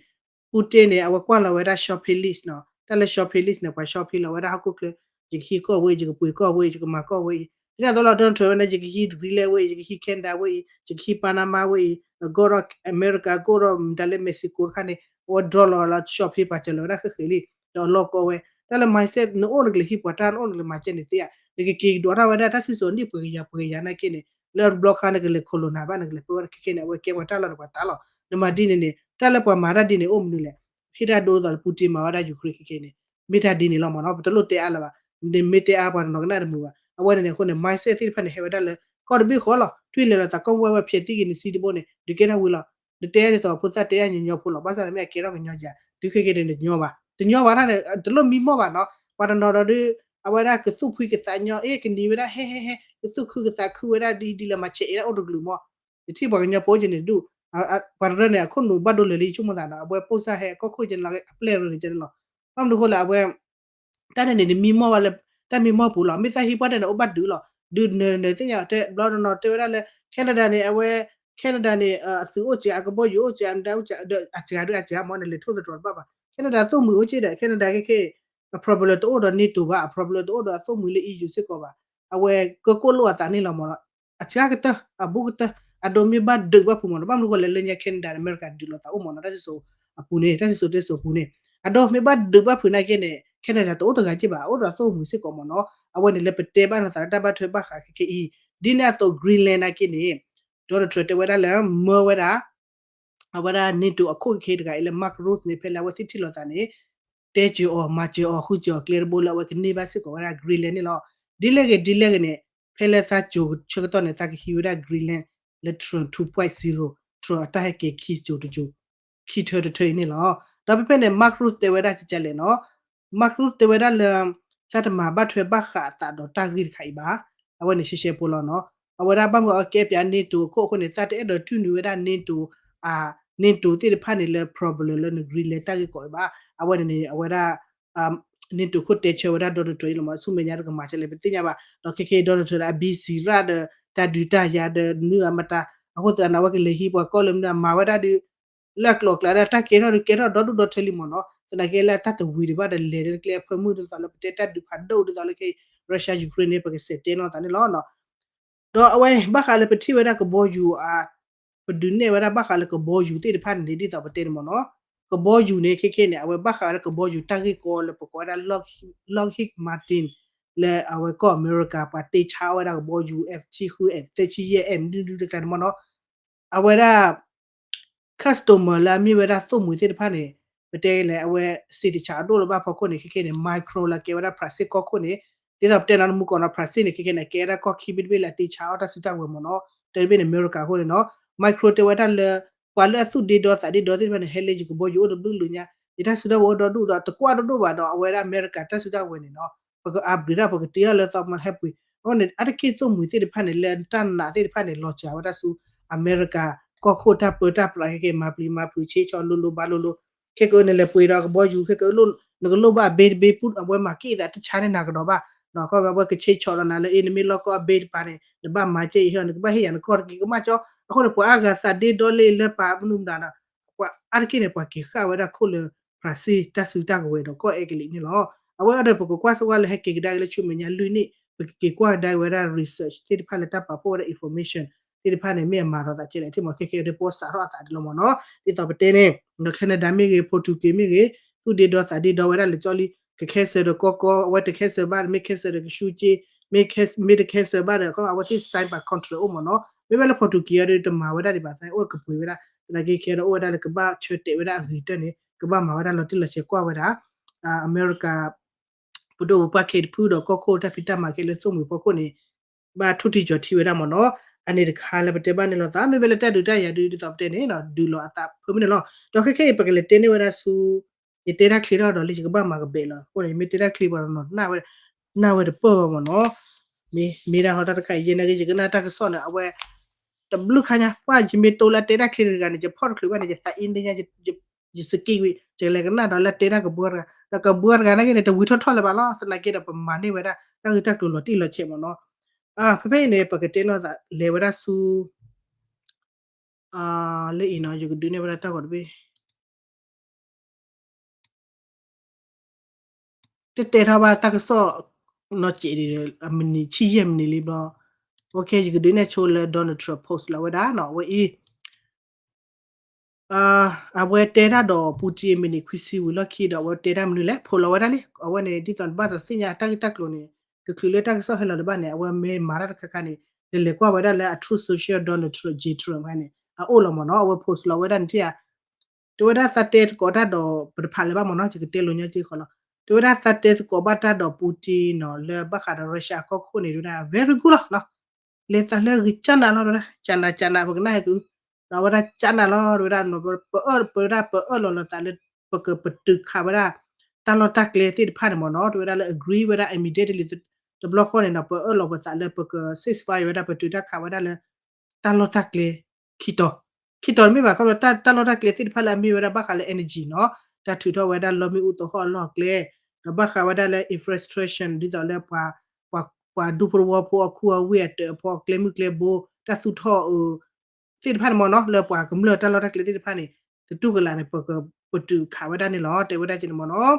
Putin န့ၣ် အဝဲကွၢ်လီၤဝဲဒၣ် shopping list နီၤ တၢ်လၢ shopping list န့ၣ် ပှၤ shopping လီၤဝဲဒၣ်ဟီၣ်ခိၣ်ချၢ ယကဟံးကီၢ်ဝဲ ယကပှ့ၤကီၢ်ဝဲ ယကမၤကီၢ်ဝဲအံၤ ဒ်န့ၣ်အသိးလီၤ Donald Trump ဝဲန့ၣ် ယကဟံး Greenland ဝဲအံၤ ယကဟံး Canada ဝဲအံၤ ယကဟံး Panama ဝဲအံၤ အကီၢ်ဒီး America ကီၢ်ဒီးမတၤလၢ Mexico တခါန့ၣ် အဝဲ draw လီၤလီၤ shopping ပာ်စၢၤလီၤဝဲဒၣ်ဃဲးဃဲးလံ ဒီးအလီၢ်ကီဝဲ တၢ်လၢ mindset နအိၣ်နကလဲၤဟံးပှၤတၢ် နအိၣ်နကလဲၤမၤစဲန့ၣ်သ့ဧါ နကက့ၤကဒီးထီၣ်ဝဲဒၣ်တၢ်စံၣ်စိၤနံၣ်ပှဲၤကယၤပှဲၤကယၤနာ်က့န့ၣ် လၢတဘျီခါနကလဲၤခိၣ်လိာ်နၤဘၣ် နကလဲၤပၢဝဲဒၣ်ခဲခဲန့ၣ် အဝဲကဲပှၤတၢ်လီၢ်န့ၣ်ပှၤတၢ်လီၢ် နမၤဒ်န့ၣ်န့ၣ် တၢ်လၢပှၤမၤတၢ်ဒ်န့ၣ်အိၣ်မနုၤလဲၣ် ဟ့ၣ်တၢ်ဒိဒ်သိးလၢ Putin မၤဝဲဒၣ် Ukraine ခဲခဲန့ၣ် မ့ၢ်တၢ်ဒ်န့ၣ်လီၤမ့ၢ်နီၤ ပတလိၣ်တဲအါလၢၤဘၣ် နမ့ၢ်တဲအါပှၤတနီၤကနၣ်တမုာ်ဘၣ် အဝဲန့ၣ်န့ၣ်အဃိန့ၣ် mindset သ့ၣ်တဖၣ်န့ၣ် ဟဲဝဲဒၣ်လၢ ကီၢ်တဘ့ၣ်ဃီလီၤ ထွံၣ်လဲၤလီၤသးကီၢ်ဝဲဝဲဖျဲးသံက့ၤန့ၣ် စံတဘိန့ၣ် ဒုးကဲထီၣ်ဝံၤလီၤ နတဲဒ်သိးဖိသၣ်တဲအါညီညီဖိလီၤ ဘၣ်ဆၣ်န့ၣ်မ့ၢ်အကဲထီၣ်ကညီယၤ ဒုးခဲခဲန့ၣ် တညီဘၣ် တညီဘၣ်တၢ်န့ၣ် တလိၣ်မံမီၢ်ဘၣ်နီၤ ပှၤတနီၤဒီးဒုး အဝဲဒၣ်ကသူၣ်ဖှံကသးညီ အ့ၣ် ကနံၤဝဲဒၣ်ဟဲဟဲဟဲ ကသူၣ်ခုကသးခုဝဲဒၣ်ဒ်ဒ်လဲၣ်မၤဆဲးအ့ၣ်ဒၣ်အိၣ်တကလုာ်မီၢ် ယထံၣ်ပှၤကညီဖိက့ၤန့ၣ်ဒုး ပှၤတရၢန့ၣ် အခိၣ်နူာ်ဘၣ်ဒိလၢာ်လံ ယဆိကမိၣ်သးနီၤ အဝဲပိၢ်စၢ်ဟဲအကီၢ်ခိၣ်က့ၤန့ၣ်လီၤ အပျဲၢ်ရၢန့ၣ်က့ၤန့ၣ်လီၤ ဘၣ်မနုၤဃိလဲၣ် အဝဲ တၢ်န့ၣ်န့ၣ် နမံမီၢ်ဘၣ်လၢ တၢ်မံမီၢ်ပူၤလီၤ မ့ၢ်သးဟံးပှၢ်တၢ်န့ၣ် အိၣ်ဘၣ်ဒုးလီၤ ဒုးနတဲဘျီတနီၤတဲဝဲဒၣ်လၢ Canada န့ၣ် အဝဲ Canada န့ၣ် အသုးအိၣ်စှၤ အကဘီယူၤအိၣ်စှၤ အမတၤအိၣ်စှၤ ဒီးအစှၤဒုးအစှၤမီၢ်န့ၣ် လဲၤထိၣ်သတြီၤတဘၣ်ဘၣ် Canada သိၣ်မှံၤအိၣ်က့ၤဒီး Canada ခဲခဲ အ problem တအိၣ်ဒီး NATO ဘၣ် အ problem တအိၣ်ဒီးအသိၣ်မှံၤလၢ EU စ့ၢ်ကီးဘၣ် အဝဲကကိၣ်လိၣ်အသးန့ၣ်လီၤမီၢ်လီၤ အစှၤကတၢၢ် အဘူးကတၢၢ် အဒိမ့ၢ်ဘၣ်ဒုးဘၣ်ဖုးမီၢ်နီၤ ဘၣ်မနုၤဃိလဲၣ် လၢညါ Canada န့ၣ် အမဲရကၤဒုးလိာ်သးအိၣ်မီၢ်နီၤ တၢ်စံၣ်စိၤအပူၤန့ၣ် တၢ်စံၣ်စိၤတဲစိၤအပူၤန့ၣ် အဒိမ့ၢ်ဘၣ်ဒုးဘၣ်ဖုးနာ်က့န့ၣ် Canada တအိၣ်တဂၤက့ၤဘၣ် အိၣ်ဒီးအသိၣ်မှံၤစ့ၢ်ကီးမီၢ်နီၤ အဝဲန့ၣ်လၢပတဲဘၣ်နသးလၢတၢ်ဘၣ်ထွဲဘၣ်ဃးခဲခဲအံၤ ဒ်န့ၣ်အသိး Greenland နာ်က့န့ၣ် Donald Trump တဲဝဲဒၣ်လၢမၢဝဲဒၣ် အဝဲဒၣ် NATO အခိၣ်က့တဂၤအံၤလၢ Mark Rutte န့ၣ် ဖဲလၢအဝဲသ့ၣ်ထံၣ်လိာ်သးန့ၣ် တဲစၢၤအီၤ မၤစၢၤအီၤ ဃုစၢၤအီၤကျဲတဘိလၢအဝဲကန့ၢ်ဘၣ်စ့ၢ်ကီးဝဲဒၣ် Greenland န့ၣ်လီၤ. ဒ်လဲၣ်ဂ့ၤဒ်လဲၣ်ဂ့ၤန့ၣ် ဖဲလၢသးကိၤဆၢကတီၢ်န့ၣ် သးကဟံးဝဲဒၣ် Greenland လၢ Trump two point zero, Trump အတၢ်ဟဲက့ၤခံကၠိၤတကၠိၤ ခံထၢတထၢအံၤန့ၣ်လီၤ. ဒီးဖဲဖဲန့ၣ် Mark Rutte တဲဝဲဒၣ်ကကလဲၣ်နီၤ, Mark Rutte တဲဝဲဒၣ်လၢ သးတမၤဘၣ်ထွဲဘၣ်ဃးအသးဒီးတၢ်ဂ့ၢ်တခါအံၤဘၣ်. အဝဲန့ၣ်ရှဲရှဲဖိလီၤနီၤ. အဝဲဒၣ်ဘၣ်မနုၤအကဲပၠး NATO အခိၣ်အဃိန့ၣ် သးတအဲၣ်ဒိးတူၢ်နုာ်ဝဲဒၣ် NATO, အ NATO သ့ၣ်တဖၣ်န့ၣ်လၢ problem လၢန Greenland တၢ်ဂ့ၢ်ကီအံၤဘၣ်. အဝဲန့ၣ်န့ၣ် အဝဲဒၣ် NATO ခိၣ်တဲဆၢဝဲဒၣ် Donald Trump အံၤလီၤမး, ဆူမဲာ်ညါတကမၤစဲလဲၣ် ပသ့ၣ်ညါဘၣ်. ဒီးခဲခဲအံၤ Donald Trump ဒီးအ busy ရၣ်ဒီး တၢ်ဒုးတၢ်ယၤဒီးနုာ်အမတၤ, အဃိသတးန့ၣ် အဝဲကလဲၤဟံးပှၤကီၢ်လၢမနုၤ မၤဝဲဒၣ်ဒုး လၢအကျိၤအကျဲဒီး တၢ်ကဲထီၣ်ဒုးကဲထီၣ်ဒီဒူၣ်ဒီထၢလံမ့ၢ်နီၤ. သနာ်က့လၢအတၢ်တဝံၤဒံးဘၣ်ဒီး လဲၤဒီးကျဲအဖၢမုၢ်ဒ်သိးလၢပတဲတၢ်ဒုးဖးဒိၣ်ဒ်သိးလၢခဲအံၤ Russia Ukraine န့ၣ် ပကစဲးတဲနီၢ်သးန့ၣ်လီၤ. ဒီးအဝဲဘၣ်ဃးလၢပထံၣ်ဝဲဒၣ်ကဘီယူၤအ ပဒုးနဲၣ်ဝဲဒၣ်ဘၣ်ဃးလၢကဘီယူၤသ့ၣ်တဖၣ်န့ၣ် ဒ်သိးပတဲန့ၣ်မ့ၢ်နီၤ, ကဘီယူၤန့ၣ် ခဲခဲန့ၣ် အဝဲဘၣ်ဃးဝဲဒၣ်ကဘီယူၤတၢ်ဂ့ၢ်ကီလၢပကိးဝဲဒၣ် Lockheed Martin လၢအဝဲကီၢ်အမဲရကၤ ပှၤတ့ဆါအီၣ်ဝဲဒၣ်ကဘီယူၤ F ဆံဃု F သၢဆံယဲၢ် F နုဒုတကျါန့ၣ်မ့ၢ်နီၤ, အဝဲဒၣ် customer လၢအမ့ၢ်ဝဲဒၣ်သိၣ်မှံၤသ့ၣ်တဖၣ်န့ၣ် ပတဲလဲၣ် အဝဲစံးတဆးအဒိၣ်လၢဘၣ်ဖီခိၣ်န့ၣ် ခဲခဲန့ၣ် Micron လၢကဲဝဲဒၣ် Brazil ကီၢ်ခိၣ်န့ၣ် ဒ်သိးပတဲနီၤ မူကီၢ်နီၤ Brazil န့ၣ် ခဲခဲန့ၣ် ကဲဝဲဒၣ်ကီၢ်ခံဘ့ၣ်တဘ့ၣ်လၢအတ့ဆါအီၣ်တၢ်စုတၢ်ကဝဲၤမ့ၢ်နီၤ, တဘ့ၣ်န့ၣ် အမဲရကၤအဃိန့ၣ်နီၤ, Micron တဲဝဲဒၣ်လၢ ပှၤလၢအသူၣ်ဒ့ဒီသးဒ့ဒီသ့ၣ်တဖၣ်န့ၣ် ဟဲလၢယကဘီယူၤအိၣ်တဘျုးလၢညါ, ယတၢ်စုဒီဝဲအိၣ်ဒီဒူၣ်ဒီး တကွၢ်တဒိၣ်ဘၣ်ဒီး အဝဲဒၣ်အမဲရကၤတၢ်စုတၢ်ကဝဲၤန့ၣ်နီၤ ပက upgrade ဒၣ် ပကတ့အီၤလၢသီမီဟဲပှ့ၤ, အဃိန့ၣ် အါတက့ၢ်သိၣ်မှံၤသ့ၣ်တဖၣ်န့ၣ် လၢတၢ်နာ်သ့ၣ်တဖၣ်န့ၣ် လီၤစှၤဝဲဒၣ်ဆူ အမဲရကၤ ကီၢ်ခိၣ်တၢ်ပၢတၢ်ပြးခဲက့ၤ မၤပျံၤမၤဖုး ဆ့ဆီလိၤလိၤဘၣ်လိၤလိၤ, ခဲကနံၣ်အံၤန့ၣ် လဲၤပှ့ၤဒီးကဘီယူၤ ခဲကနံၣ်အံၤ နကလိၣ်ဘၣ်အဘ့တဘ့ပူ အဝဲမၤက့ၢ်သးတဆါန့ၣ်နၤကဒီးဘၣ်, ခီဖျိအဝဲကဆ့ဆီလီၤနၤလၢအ့ နမ့ၢ်လီၢ်ကီၢ်အဘ့တပၤန့ၣ် နဘၣ်မၤကဲအံၤဟီ နကဘၣ်ဟ့ၣ်ယၤနကီၢ်တက့ၢ်ကမၣ်ကၠီ, အဃိန့ၣ် ပှၤအါဂၤသးဒ့ဒီလၢပှၤမနုၤမတၤဒီး ပှၤအါတက့ၢ်န့ၣ် ပှၤက့ၤဃာ်ဝဲဒၣ်ခိၣ်လၢ Brazil တၢ်စုတၢ်ကဝဲၤဒီးကီၢ်အဲကလံးန့ၣ်လီၤ. အဝဲအံၤဒီး ပကကွၢ်စ့ၢ်ကီးလၢဟဲက့ၤကဒါက့ၤလၢဆူမဲာ်ညါလွံၢ်နံၣ် ပကက့ၤကွၢ်ကဒါက့ၤဝဲဒၣ် research သ့ၣ်တဖၣ်လၢတၢ်ပာ်ဖှိၣ်ဝဲဒၣ် information သ့ၣ်တဖၣ်န့ၣ် မ့ၢ်အမၤဒီးသးကဲလဲၣ် ထံၣ်မး ခဲကနံၣ်အံၤဒီးပအိၣ်စးထီၣ်အသးဒ်လီၤမ့ၢ်နီၤ, ဒ်သိးပတဲန့ၣ် Canada မ့ၢ်ဂ့ၤ Portugal မ့ၢ်ဂ့ၤ သူၣ်ဒ့ဒီသးဒ့ဒီဝဲဒၣ်လၢကၠီလံ, က cancel ဒီးကီကီ အဝဲတ cancel ဘၣ် မ့ၢ် cancel ဒီးကဆူက့ မ့ၢ် မ့ၢ်တ cancel ဘၣ်ဒီး ခီအဝဲသ့ၣ် sign ပာ် contract အိၣ်မ့ၢ်နီၤ, မ့မ့ၢ်လၢ Portugal ဒီးတမၤဝဲဒၣ်ဒံးဘၣ် သးအိၣ်ကပှ့ၤဝဲဒၣ် သနာ်က့ခဲဒီးအိၣ်ဝဲဒၣ်လၢကဘၣ်ဆၢတဲာ်ဝဲဒၣ်အဂ့ၤကတၢၢ်န့ၣ် ကဘၣ်မၤဝဲဒၣ်လီၤတံၢ်လီၤဆဲးကွၢ်ဝဲဒၣ် အမဲရကၤ ပဒိၣ်ပပှၢ်ခဲတဖုဒီးကီၢ်ခိၣ်တၢ်ဖံးတၢ်မၤခဲလၢာ်သိၣ်မှံၤဖီခိၣ်န့ၣ် ဘၣ်ထူၣ်ထံကၠီၤထံဝဲဒၣ်မ့ၢ်နီၤ, အန့ၣ်တခါလၢပတဲဘၣ်န့ၣ်လိာ်သး မ့မ့ၢ်လၢတၢ်ဒုးတၢ်ယၤဒုးဒ်သိးပတဲန့ၣ် ဒုးလီၤအသးဖၢမုၢ်န့ၣ်လီၤ. ဒီးခဲခဲအံၤ ပကလဲၤတဲန့ၢ်ဝဲဒၣ်ဆူ ယတဲတၢ်ချ့ထီၣ်ဒီးလၢယကဘၣ်မၤကဘဲးလီၤ, အဃိန့ၣ် ယမ့ၢ်တဲတၢ်ချ့ပှၤဒီးနီၤ နၢ်ဝဲတပၢၢ်ဘၣ်မ့ၢ်နီၤ, မ့ၢ်မ့ၢ်ဒၣ်ဟီတၢ်တခါအံၤ ယဲနာ်က့ ယကနၣ်တၢ်ကစီၣ်န့ၣ် အဝဲ တဘျုးခါညါ ပှၤယမ့ၢ်တိလၢတဲတၢ်ချ့တဂၤန့ၣ် ယဖီၣ်တချုးဘၣ်န့ၣ် ယသးအ့န့ၣ်ညါ ယ ယစကံဝံၤ ယလဲၤကနၣ်ဒီးလၢတဲတၢ်ကဘှီတဂၤ ဒီးကဘှီတဂၤနာ်က့န့ၣ် တဝံၤထီၣ်ထီၣ်လၢၤဘၣ်လီၤ. သနာ်က့ဒီး ပမၤန့ၢ်ဝဲဒၣ် တၢ်ဂ့ၢ်တၢ်ကျိၤလီၤတံၢ်လီၤဆဲးမ့ၢ်နီၤ. ဖဲဖဲအံၤန့ၣ် ပကတဲနီၤသး လဲၤဝဲဒၣ်ဆူ လၢအံၤနီၤ ယကဒုးနဲၣ်ဝဲဒၣ်တၢ်ဂီၤတဘ့ၣ် တတဲထီၣ်ဘၣ်တၢ်ကစီၣ် နီၢ်စဲးဒံး အမံးနံးဆံယဲၢ်မံးနံးလံဘျီ, ယကဒုးနဲၣ်ဆိလၢ Donald Trump post လီၤဝဲဒၣ်နီၤ အဝဲအံၤ အဝဲတဲတၢ်ဒီး Putin မံးနံးခွံဆံဝံၤလီၢ်ခံဒီး အဝဲတဲတၢ်မနုၤလဲၣ် ဖိးလီၤဝဲဒၣ်လံ အဝဲန့ၣ် ဒ်သိးနဘၣ်သးသ့ၣ်ညါတၢ်ဂ့ၢ်တၢ်ကျိၤန့ၣ် တချုးလၢတၢ်ကစီၣ်ဟဲလီၤတဘၣ်န့ၣ် အဝဲမ့ၢ်မၤတၢ်တခါခါန့ၣ် နလဲၤကွၢ်ဝဲဒၣ်လၢအ Truth Social Donald Trump J Trump န့ၣ် အအိၣ်လီၤမ့ၢ်နီၤ အဝဲ post လီၤဝဲဒၣ်န့ၣ်ထံၣ်ဧါ တဲဝဲဒၣ်သးတဲသကိးတၢ်ဒီး ပတဖးလၢၤဘၣ်မ့ၢ်နီၤ ယကတဲလိာ်ညီက့ၤဃီလီၤ. တဲဝဲဒၣ်သးတဲသကိးဘၣ်တၢ်ဒီး Putin နီၤ လၢဘၣ်ဃးဒီး Russia ကီၢ်ခိၣ်န့ၣ် တဲဝဲဒၣ် very good လီၤနီၤ. လဲၤသးလၢဂ့ၤကၢ်နးလီၤ တဲဝဲဒၣ် ကၢ်နးကၢ်နး ပကနၣ်ဟဲက့ၤ ဒီးအဝဲဒၣ်ကၢ်နးလီၤ တဲဝဲဒၣ် ပအၢၣ်ပဝဲဒၣ် ပအၢၣ်လီၤလီၤသးလၢ ပကပတုာ်ခးဝဲဒၣ် တၢ်လီၢ်တၢ်ကျဲသ့ၣ်တဖၣ်န့ၣ်မ့ၢ်နီၤ တဲဝဲဒၣ်လၢ agree ဝဲဒၣ် immediately တဘျီဃီန့ၣ်ဒီး ပအၢၣ်လီၤပသးလၢပက ceasefire ဝဲဒၣ် ပတုာ်တၢ်ခးဝဲဒၣ်လၢ တၢ်လီၢ်တၢ်ကျဲ ခံတီၤ ခံတီၤတမ့ၢ်ဘၣ် ခီဖျိတၢ်လီၢ်တၢ်ကျဲသ့ၣ်တဖၣ်လၢအမ့ၢ်ဝဲဒၣ်ဘၣ်ဃးလၢ energy နီၤ တၢ်ထုးထီၣ်ဝဲဒၣ်လီမ့ၣ်အူသဟီၣ်အလီၢ်အကျဲ ဒီးဘၣ်ဃးဝဲဒၣ်လၢ infrastructure ဒ်သိးလၢပှၤ ပှၤဒူဖိတဝီဖိအခိၣ်အဝ့ၢ်အတၢးအဖီအကျဲမုၢ်ကျဲဘိ တၢ်သူၣ်ထီၣ်အ သ့ၣ်တဖၣ်န့ၣ်မ့ၢ်နီၤ လၢပှၤကမျၢၢ်တၢ်လီၢ်တၢ်ကျဲသ့ၣ်တဖၣ်န့ၣ် သတူၢ်ကလာ်န့ၣ် ပကပတုာ်ခးဝဲဒၣ်န့ၣ်လီၤ တဲဝဲဒၣ်က့ၤန့ၣ်မ့ၢ်နီၤ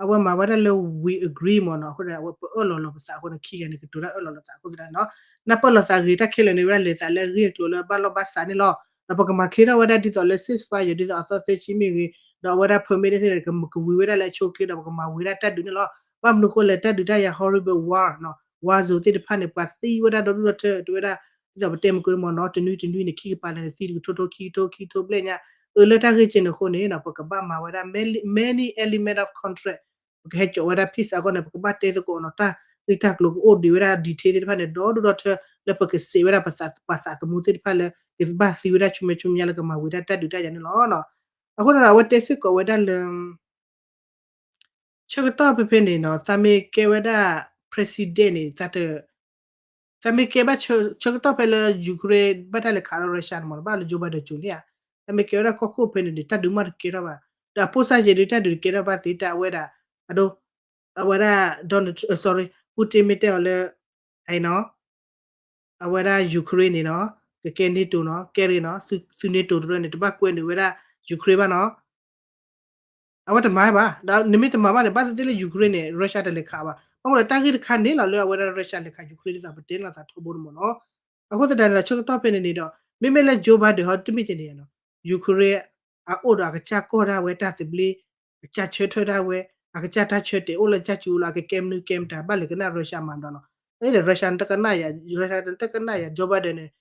အဝဲမၤဝဲဒၣ်လၢ we agree မ့ၢ်နီၤ အဃိန့ၣ် အဝဲပအၢၣ်လီၤလီၤပသးအဃိန့ၣ် ခံဂၤန့ၣ် ကတိၤတၢ်အၢၣ်လီၤလီၤသးအဃိသတးန့ၣ်နီၤ နၢ်ပၢၢ်လိာ်သးဂ့ၤတၢ်ခဲလၢာ်န့ၣ် ဝဲဒၣ်လဲၤသးလၢအဂ့ၢ်အကျိၤလၢဘၣ်လီၢ်ဘၣ်စးန့ၣ်လီၤ ဒီးပကမၤချ့ထီၣ်ဝဲဒၣ်ဒ်သိးလၢ ceasefire ဒ်သိးအသီသၢဆံမ့ၢ်ဂ့ၤ ဒီးအဝဲဒၣ် permit သ့ၣ်န့ၣ် ကဝံၤဝဲဒၣ်လၢအဆိအချ့ဒီး ပကမၤဝံၤဒၣ်တၢ်ဒုးန့ၣ်လီၤ ဘၣ်မနုၤအဃိလဲၣ် တၢ်ဒုးတၢ်ယၤ horrible war နီၤ war zone သ့ၣ်တဖၣ်န့ၣ် ပှၤသံဝဲဒၣ်ဒီဒူၣ်ဒီထၢ တဲဝဲဒၣ် ဒ်သိးပတဲမုၢ်ကမီၤနီၤ တနွံတနွံန့ၣ် ခံကပၤလၢာ်န့ၣ် သံတကထိထိခံကထိခံကထိဘျဲၣ်ညါ အၢလၢတၢ်ဂ့ၢ်ကဲန့ၣ်အဃိန့ၣ်နီၤ ပကဘၣ်မၤဝဲဒၣ် many element of contract ပကဟဲကၠီးဝဲဒၣ် peace အဂီၢ်န့ၣ် ပကဘၣ်တဲသကိးနီၤ တၢ်ဂ့ၢ်တၢ်ကျိၤကအိၣ်ဒံးဝဲဒၣ် detail သ့ၣ်တဖၣ်န့ၣ် ဒီဒူၣ်ဒီထၢ လၢပကစံးဝဲဒၣ်ပသးသမူသ့ၣ်တဖၣ်လၢ ကဘၣ်သံဝဲဒၣ်ဆူမဲာ်ဆူမဲာ်ညါလၢကမၤဝံၤဒၣ်တၢ်ဒုးတၢ်ယၤန့ၣ်လီၤ. အဃိန့ၣ်ဒီး အဝဲတဲစ့ၢ်ကီးဝဲဒၣ်လၢ ဆၢကတီၢ်ဖဲဖဲန့ၣ်နီၤ သးမ့ၢ်ကဲဝဲဒၣ် president န့ၣ် သးမ့ၢ်ကဲဘၣ်ဆၢကတီၢ်ဖဲလၢ Ukraine ဘၣ်တၢ်လဲၤခးဒီး Russia န့ၣ်မ့ၢ် ဘၣ်လၢ Joe Biden ကၠိၤန့ၣ်ဧါ, သးမ့ၢ်ကဲဝဲဒၣ်ကီၢ်ခိၣ်ဖဲန့ၣ်န့ၣ် တၢ်ဒုးမ့ၢ်တကဲထီၣ်ဘၣ်, ဒီးအဖိစၢ်ယဲၢ်ဒုးတၢ်ဒုးတကဲထီၣ်ဘၣ်သ့တၢ်အဝဲဒၣ်, အဒိ, အဝဲဒၣ် Donald, sorry, Putin မ့ၢ်တဲအီၤလၢ အနီၤ အဝဲဒၣ် Ukraine န့ၣ်နီၤ ကကဲ NATO နီၤ ကဲတဂ့ၤနီၤ သု NATO တရၢန့ၣ် တဘၣ်ကွဲနုာ်ဝဲဒၣ် Ukraine ဘၣ်နီၤ အဝဲတမၤဘၣ်, ဒီးနမ့ၢ်တမၤဘၣ်န့ၣ် ဘၣ်သ့ၣ်သ့ၣ်လၢ Ukraine န့ၣ် Russia တလဲၤခးဘၣ်. ဘၣ်မနုၤလဲၣ်တၢ်ဂ့ၢ်တခါန့ၣ်လီၤလၢအဝဲဒၣ် Russia လဲၤခး Ukraine ဒ်သိးပတဲလီၤသးထီဘိန့ၣ်မ့ၢ်နီၤ. အဃိသတးန့ၣ်ဒီး ဆၢကတီၢ်ဖဲန့ၣ်န့ၣ်ဒီး မ့မ့ၢ်လၢ Joe Biden ဟီတမ့ၢ်ကန့ၣ်နီၤ Ukraine အအိၣ်ဒီးအကစၢ်ကီၢ်ဒၣ်ဝဲတၢ်သဘျ့, အကစၢ်ဆၢထၢၣ်ဒၣ်ဝဲ, အကစၢ်တၢ်ဆၢတဲာ်အိၣ်လၢကစၢ်ကၠူလီၤ အကကဲမနုၤကဲမတၤ ဘၣ်လဲၤကနၣ် Russia မၤဒီးလီၤ. အ့ဒီး Russia န့ၣ်တကနၣ်ယၤ, Russia န့ၣ်တကနၣ်ယၤ Joe Biden န့ၣ်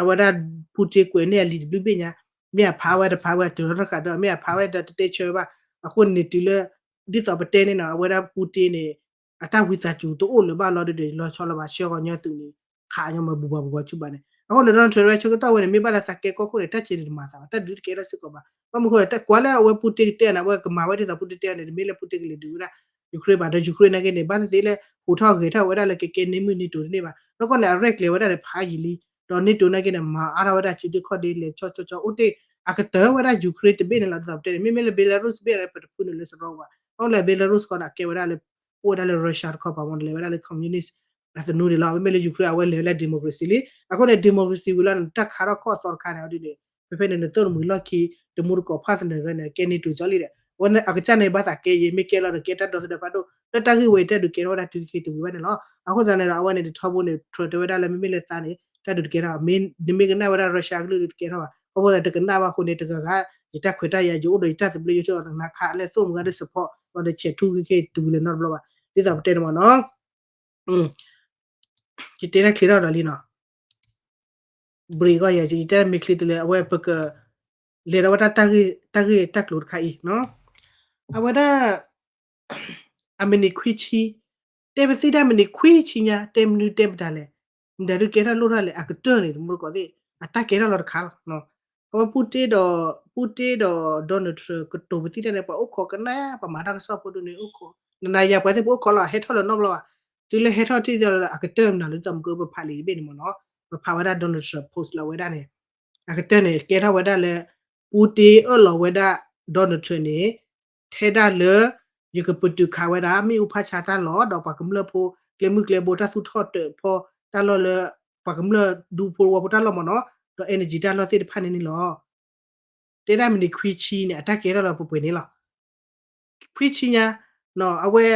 အဝဲဒၣ် Putin ကွဲးန့ၢ်အလံာ်တဘျုးဘ့ၣ်ညါ, မ့ၢ်အဖးဝဲတဖးဝဲ တုၤထီၣ်တဃာ်ဒီး မ့ၢ်အဖးဝဲဒီးတတဲဆၢဘၣ်. အဃိန့ၣ်တုၤလၢ ဒ်သိးပတဲန့ၣ်နီၤ အဝဲဒၣ် Putin န့ၣ် အတၢ်ဝံသးစူၤတအိၣ်လၢၤဘၣ်လီၤဒီး လီၤဆီလီၤဘၣ် ဆှၢဂီၤညီသုးန့ၣ် ခးညီမ့ၢ်ဘူၣ်ဘၣ်ဘူၣ်ဘၣ်ဆူဘၣ်န့ၣ်. အဃိန့ၣ် Donald Trump ဝဲဆၢကတီၢ်ဝဲန့ၣ် မ့ၢ်ဘၣ်လၢသးကဲကီၢ်ခိၣ်န့ၣ် တၢ်စ့န့ၣ်တမၤသးဘၣ် တၢ်ဒုးတကဲထီၣ်စ့ၢ်ကီးဘၣ်. ဘၣ်မနုၤအဃိလဲၣ် ကွၢ်လၢအဝဲ Putin ကတဲန့ၣ် အဝဲကမၤဝဲဒ်သိး Putin တဲန့ၣ် တမ့ၢ်လၢ Putin ကလဲၤဒုးဝဲဒၣ် Ukraine ဘၣ်ဒီး Ukraine နာ်က့န့ၣ် ဘၣ်သ့ၣ်သ့ၣ်လၢ ဟူးထီၣ်ဂဲၤထီၣ်ဝဲဒၣ်လၢကကဲန့ၢ်မုၢ် NATO တန့ၢ်ဘၣ်. နီၢ်ကီၢ်န့ၣ် အရဲၣ်ကျဲၤဝဲဒၣ်ဒီးဖးယံာ်လံ, ဒီး NATO နာ်က့န့ၣ် မၤအါထီၣ်ဝဲဒၣ်စုဒ့ခီၣ်ဒ့လဲၤဆီဆီဆီအိၣ်တ့ၢ် အကတၢၢ်ဝဲဒၣ် Ukraine တဘ့ၣ်န့ၣ်လီၤ. ဒ်သိးပတဲန့ၣ် မ့မ့ၢ်လၢ Belarus ဘ့ၣ်န့ၣ် ပတဖုနုာ်လၢစရီဘၣ်. အဃိလၢ Belarus ကီးန့ၣ် အကဲဝဲဒၣ်လၢ အိၣ်ဝဲဒၣ်လၢ Russia တခီပၤမ့ၢ် လဲၤဝဲဒၣ်လၢ communist အသနူဒံးလီၤ. မ့မ့ၢ်လၢ Ukraine အဝဲလဲၤဝဲဒၣ် democracy လံ. အဃိန့ၣ် democracy ဝံၤလီၤန့ၣ် တၢ်ခးထီၣ်ကီၢ်အသီတခါန့ၣ် အဒ်န့ၣ် ဖဲဖဲန့ၣ် နသိၣ်တမုာ်လီၢ်ခံ တမူတကိးဖၣ်သနၢၣ်ရၢန့ၣ် ကဲ NATO ကၠီလံဒီး အဝဲန့ၣ် အကစၢ်န့ၣ် ဘၣ်သးကဲယံၤ မ့ၢ်ကဲလီၤဒီးကဲတၢ်ဒီသဒၢဖးဒိၣ် လၢတၢ်ဂ့ၢ်ဝဲအံၤ တၢ်ဒုးကဲထီၣ်ဝဲဒၣ်တုၤခဲအံၤတဝံၤဘၣ်န့ၣ်လီၤ. အဃိသတးန့ၣ်ဒီး အဝဲန့ၣ် တထီဘိန့ၣ် Trump တဲဝဲဒၣ်လၢ မ့မ့ၢ်လၢသးန့ၣ် တၢ်ဒုးတကဲထီၣ် နမ့ၢ်ကနၣ်ဝဲဒၣ် Russia ကလုၢ်ဒုးတကဲထီၣ်ဘၣ်. အဃိသတးန့ၣ် တကနၣ်ဘၣ်အဃိန့ၣ် တဂၤဂၤ ယတၢ်ခွဲးတၢ်ယာ် ယအိၣ်ဒီးယတၢ်သဘျ့ ယဆိကမိၣ်နခးလၢသိၣ်မုာ်ဂၤဒ် support လီၤဒီး ဆဲးထူခဲခဲတဝံၤလၢၤနီတဘျီဘၣ်. ဒ်သိးပတဲန့ၣ်မ့ၢ်နီၤ ယတဲတၢ်ချ့ထီၣ်ဒီးလံနီၤ ဘြ့းဂီၢ်ယဲ ယတဲမ့ၢ်ချ့တုၤလၢအဝဲပက လဲၤဒီးဝဲဒၣ်တၢ်ဂ့ၢ်တၢ်ကျိၤတခါအံၤနီၤ အဝဲဒၣ် အမံးနံးခွံဆံ တဲပသံတၢ်မံးနံးခွံဆံညါ တဲမနုၤတဲမတၤလဲၣ် မတၤဒုးကဲထီၣ်လိၣ်ထီၣ်လဲၣ် အကတၢၢ်န့ၣ် တမူတကိးသ့ၣ် အတၢ်ကဲထီၣ်လီၤတခါလီၤ အဝဲ Putin ဒီး Putin ဒီး Donald Trump ကတိၤပသံတၢ်န့ၣ် ပှၤအိၣ်ခိးကနၣ် ပှၤမၤတၢ်ကစီၣ်ဖိဒ်န့ၣ် အိၣ်ခိး နနၤယၤပှၤသ့ၣ်ပအိၣ်ခိးလီၤ ဟဲထီၣ်လၢၤနီတဘျီဘၣ်. တုၤလၢဟဲထီၣ်ထံၣ်သ့လၢအကတၢၢ်မနုၤလၢ ဒ်သိးမုၢ်ကပဖးလံာ်တဘ့ၣ်န့ၣ်မ့ၢ်နီၤ ပဖးဝဲဒၣ် Donald Trump post လီၤဝဲဒၣ်န့ၣ် အကတၢၢ်န့ၣ် ကဲထီၣ်ဝဲဒၣ်လၢ Putin အၢၣ်လီၤဝဲဒၣ် Donald Trump န့ၣ် ထဲဒၣ်လၢ ယကပတုာ်ခးဝဲဒၣ် မ့ၣ်အူဖးဆါတၢ်လီၢ် ဒီးပှၤကမျၢၢ်ဖိ ကျဲမုၢ်ကျဲဘိ တၢ်သူၣ်ထီၣ်တၢၣ်ဖီတၢ်လီၢ်လၢ ပှၤကမျၢၢ်ဒူဖိဝီဖိတၢ်လီၢ်မ့ၢ်နီၤ ဒီး energy တၢ်လီၢ်သ့ၣ်တဖၣ်န့ၣ်န့ၣ်လီၤ. တဲဒၣ်မံးနံးခွံဆံန့ၣ် အတၢ်ကဲထီၣ်လီၤပှဲၤပှဲၤန့ၣ်လီၤ. ခွံဆံညါ အဝဲ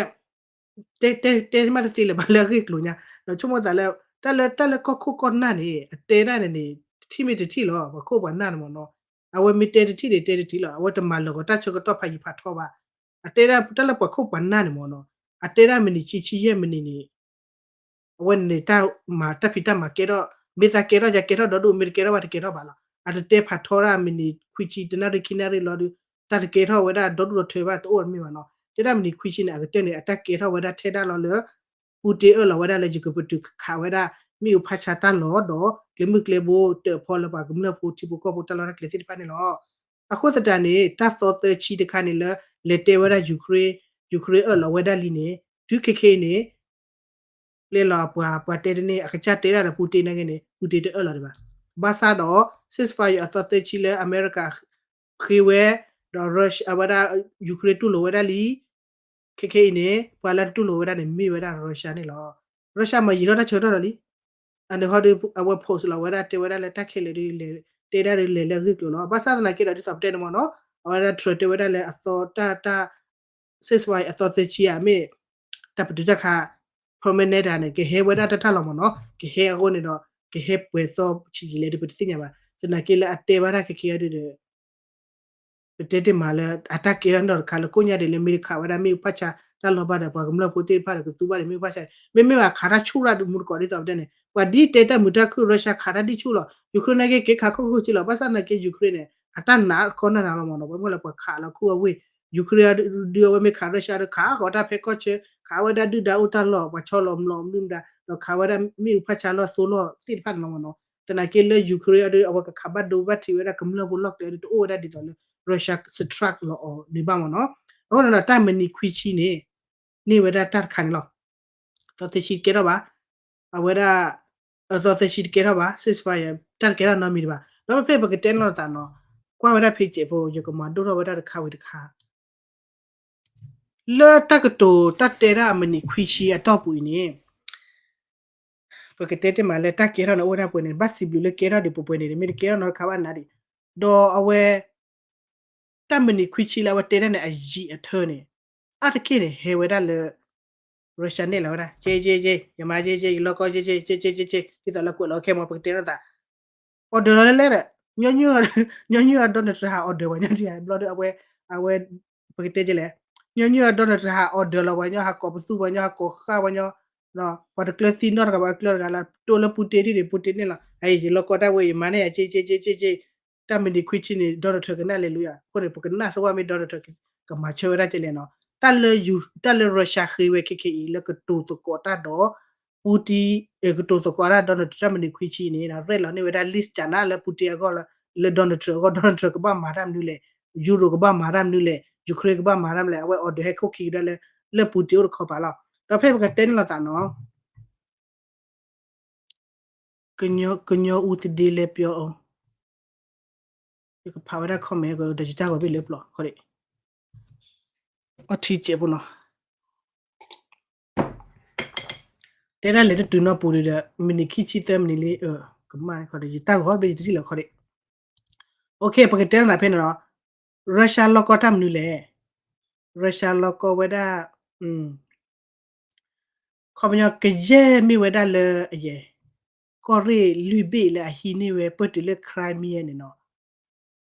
တဲ တဲ တဲမးတသ့လၢၤဘၣ် လၢအဂ့ၢ်ကျိၤညါ ဒီးဆိကမိၣ်သးလၢ တၢ်လၢ တၢ်လၢကီၢ်ခိၣ်ကီၢ်နၢ်န့ၣ် အတဲဒၣ်န့ၣ်န့ၣ် တထံၣ်မ့ၢ်တထံၣ်လီၤ ပှၤခိၣ်ပှၤနၢ်န့ၣ်မ့ၢ်နီၤ အဝဲမ့ၢ်တဲတထံၣ်န့ၣ် တဲတထံၣ်လီၤ အဝဲတမၤလၢၤဂီၤတၢ်ဆၢကတီၢ်ဖးယံၤဖးထီဘၣ်. အတဲဒၣ်တၢ်လၢပှၤခိၣ်ပှၤနၢ်န့ၣ်မ့ၢ်နီၤ အတဲဒၣ်မံးနံးဆံဆံယဲၢ်မံးနံးန့ၣ် အဝဲန့ၣ်တၢ်မၤတၢ်ဖံးတၢ်မၤကဲထီၣ် မ့ၢ်သးကဲထီၣ်ယၤကဲထီၣ်ဒီဒူၣ် မ့ၢ်တကဲထီၣ်ဘၣ်တကဲထီၣ်ဘၣ်လီၤ. အတတဲဖးထီဒၣ်မံးနံးခွံဆံတနၣ်ရံၣ်ခံနၣ်ရံၣ်လီၤဒီး တၢ်တကဲထီၣ်ဝဲဒၣ်ဒီဒူၣ်ဒီထၢဘၣ်တအိၣ်တမ့ၢ်ဘၣ်နီၤ. တဲဒၣ်မံးနံးခွံဆံန့ၣ် အကတၢၢ်န့ၣ် အတၢ်ကဲထီၣ်ဝဲဒၣ်ထဲဒၣ်လီၤလၢ Putin အၢၣ်လီၤဝဲဒၣ်လၢယကပတုာ်ခးဝဲဒၣ် မ့ၣ်အူဖးဆါတၢ်လီၢ်ဒီး ကျဲမုၢ်ကျဲဘိတၢၣ်ဖီလၢပှၤကမျၢၢ်ဖိထံဖိကီၢ်ဖိတၢ်လီၢ်တၢ်ကျဲသ့ၣ်တဖၣ်န့ၣ်လီၤ. အဃိသတးန့ၣ် တၢ်သီသၢဆံတခါန့ၣ်လၢ လဲၤတဲဝဲဒၣ် Ukraine, Ukraine အၢၣ်လီၤဝဲဒၣ်လံန့ၣ် တုၤခဲခဲအံၤန့ၣ် ပျဲလီၤပှၤ ပှၤတဲတန့ၢ် အကစၢ်တဲဒၣ်ဒီး Putin နာ်က့န့ၣ် Putin တအၢၣ်လီၤဒံးဘၣ်. ဘၣ်ဆၣ်ဒီး ceasefire အသီသၢဆံလၢအမဲရကၤဃ့ဝဲ ဒီး Russia အဝဲဒၣ် Ukraine တူၢ်လိာ်ဝဲဒၣ်လံ ခဲခဲအံၤန့ၣ် ပှၤလၢတတူၢ်လိာ်ဝဲဒၣ်န့ၣ် မ့ၢ်ဝဲဒၣ် Russia န့ၣ်လီၤ. Russia မၤယံာ်ထီၣ်တၢ်ဆၢကတီၢ်ဒီးလံ အန့ၣ်ဟီဒီး အဝဲ post လီၤဝဲဒၣ်တဲဝဲဒၣ်လၢတၢ်ခဲလၢာ်ဒ်လဲၣ် တဲဒၣ်ဒ်လဲၣ်လၢအဂ့ၢ်ကျိၤလီၤ. ဘၣ်ဆၣ်သနာ်က့ဒီး ဒ်သိးပတဲန့ၣ်မ့ၢ်နီၤ အဝဲဒၣ် Trump တဲဝဲဒၣ်လၢအသီတၢ် တၢ် ceasefire အသီသၢဆံဧါ မ့ၢ်တၢ်ပတုာ်တၢ်ခး permanent တၢ်န့ၣ် ကဟဲဝဲဒၣ်တၢ်တၢ်လီၤမ့ၢ်နီၤ ကဟဲအဃိန့ၣ်ဒီး ကဟဲပှဲၤသီဆံးယံာ်လဲၣ်ဒီး ပတသ့ၣ်ညါဘၣ်. သနာ်က့လၢအတဲဘၣ်တၢ်ခဲခဲအံၤဒီး တဲတ့ၢ်မးလၢ အတၢ်ကဲထီၣ်နီၢ်တခါလၢကိးညါဒ်လဲၣ် မ့ၢ်တခးဝဲဒၣ်မ့ၣ်အူဖၣ်ဆါတၢ်လီၢ်ဘၣ်ဒီး ပှၤကမျၢၢ်ဖိသ့ၣ်တဖၣ်ဒီးကသူဘၣ်ဒီးမ့ၣ်အူဖၣ်ဆါန့ၣ် မ့မ့ၢ်ဘၣ်ခးတၢ်ဆူၣ်ရၣ်ဒုးမူတကိးဒ်သိးပတဲန့ၣ် ပှၤဒ်တဲတၢ်မုာ်တၢ်ခုၣ် Russia ခးတၢ်ဒ်ဆူၣ်လီၤ Ukraine နာ်က့ က့ၤခးခီၣ်ခိၣ်က့လီၤ ဘၣ်ဆၣ်နာ်က့ Ukraine န့ၣ် အတၢ်နာ်ကီၢ်နာ်နၤလီၤမ့ၢ်နီၤ ပှၤမ့ၢ်လၢပှၤခးလီၤခူၣ်အဝ့ၢ် Ukraine ဒုးအဝဲမ့ၢ်ခး Russia ဒီးခးဃီၤတၢ်ဖဲကီၢ်ဆၢ ခးဝဲဒၣ်ဒုၣ်ဒါအိၣ်တၢ်လီၢ် ပှၤဆီလီၤမျိာ်မနုၤမတၤ ဒီးခးဝဲဒၣ်မ့ၣ်အူဖၣ်ဆါလီၢ်သိလီၢ်သ့ၣ်တဖၣ်န့ၣ်လီၤမ့ၢ်နီၤ သနာ်က့လၢ Ukraine အဒုး အဝဲကခးဘၣ်ဒိဘၣ်ထံးဝဲဒၣ်ကမျၢၢ်ဖိလီၢ်ကျဲဒီး တအိၣ်ဝဲဒၣ်ဒ်သိးလၢ Russia strike လီၤအီၤန့ၣ်ဘၣ်မ့ၢ်နီၤ အဃိန့ၣ်ဒီးတၢ်မံးနံးခွံဆံန့ၣ် န့ၢ်ဝဲဒၣ်တၢ်တခါန့ၣ်လီၤ သီသ့ဆံတကဲထီၣ်ဘၣ် အဝဲဒၣ် အသီသ့ဆံတကဲထီၣ်ဘၣ် ceasefire တၢ်တကဲထီၣ်နီတမံၤတဘၣ် ဒီးဖဲပကတဲနီၢ်သးနီၤ ကွၢ်ဝဲဒၣ်ဖဲစဲးဖိ ယကမၤဒိၣ်ထီၣ်ဝဲဒၣ်တခါဝံၤတခါ လၢတၢ်ကတိၤတၢ်တဲဒၣ်အမံးနံးခွံဆံအတီၢ်ပူၤအံၤန့ၣ် ပကတဲတ့ၢ်မးလၢတၢ်ကဲထီၣ်န့ၣ်အိၣ်ဝဲဒၣ်ပှဲၤန့ၣ် ဘၣ်စံးဘျုးလၢကဲထီၣ်ဒံးပှဲၤပှဲၤန့ၣ် မ့ၢ်တကဲထီၣ်နီတခါဘၣ်နၤဒံး ဒီးအဝဲ တၢ်မံးနံးခွံဆံလၢအဝဲတဲဒၣ်န့ၣ် အယံာ်အထၢန့ၣ် အါတက့ၢ်န့ၣ် ဟဲဝဲဒၣ်လၢ Russia နဲၣ်လီၤဝဲဒၣ် က့က့က့ ယမၤက့က့ ယလီၢ်ကီက့က့ က့က့က့က့ ဒ်သိးလၢကွဲးလီၤခဲမး ပကတဲနီၢ်သး order လီၤလဲၣ်လဲၣ်ဒီး ညီနုၢ်အ Donald Trump ဟး order ပှၤညီဒ်ယၤ ဘျီဒီးအဝဲ အဝဲ ပကတဲက့လဲၣ် ညီနုၢ်အ Donald Trump ဟး order လီၤပှၤညီ ဟးကိးပသူပှၤညီ ဟးကိးဃၣ်ပှၤညီ ပှၤတကျၢၤသံနီတဂၤ ပှၤတကျၢၤတဂၤလၢ တိၢ်လၢပူတ့ထံၣ်န့ၣ် ပူတ့န့ၣ်လီၤ ယလီၢ်ကီတၢ်ဝဲ ယမၤန့ၢ်ယၤက့က့က့က့က့ တၢ်မံးနံးခွံဆံန့ၣ် Donald Trump ကနၣ်လဲၤလူၤယၤ အဃိန့ၣ် ပကနၣ်စ့ၢ်ဝဲမ့ၢ် Donald Trump ကမၤဆၢဝဲဒၣ်ကဲလဲၣ်နီၤ တၢ်လၢ တၢ်လၢ Russia ဃ့ဝဲခဲခဲအံၤ လၢကတိၤသကိးတၢ်ဒီး Putin ကတိၤသကိးတၢ် Donald Trump တၢ်မံးနံးခွံဆံန့ၣ် ရဲၣ်လီၤန့ၢ်ဝဲဒၣ် list ကနၣ်လၢ Putin အဂီၢ်လၢ လၢ Donald Trump အဂီၢ် Donald Trump ကဘၣ်မၤတၢ်မနုၤလဲၣ် Europe ကဘၣ်မၤတၢ်မနုၤလဲၣ် Ukraine ကဘၣ်မၤတၢ်မနုၤလဲၣ် အဝဲ order ဟဲခိၣ်ခံကဒါလၢ လၢ Putin အိၣ်တခီပၤလီၤ ဒီးဖဲပကတဲန့ၣ်လီၤသးနီၤ ကညီ ကညီဦးသဒ့လဲပြောအီၤ ယကဖးဝဲဒၣ် comment ဒီးယတၢ်ဂီၤဘ့ၣ်လၢပျီ ခီဒံး အီထံစဲးဖိနီၤ တဲဒၣ်လဲၤတတုၤနီၢ်ပူၤဒီး မံးနံးခံဆံသၢမံးနံးလံ ကမၣ်ခီဒံး ယတၢ်ဂီၤဘ့ၣ်ယတထံၣ်လၢခီဒံး ပကတဲနသးဖဲန့ၣ်နီၤ Russia လီၢ်ကီတၢ်မနုၤလဲၣ် Russia လီၢ်ကီဝဲဒၣ် ခီပညီကယဲၢ်မ့ၢ်ဝဲဒၣ်လၢအယဲၢ် ကီၢ်ရ့ၣ်လွံၢ်ဘ့ၣ်လၢအဟံးန့ၢ်ဝဲပၢၢ်တုၤလၢ Crimea န့ၣ်နီၤ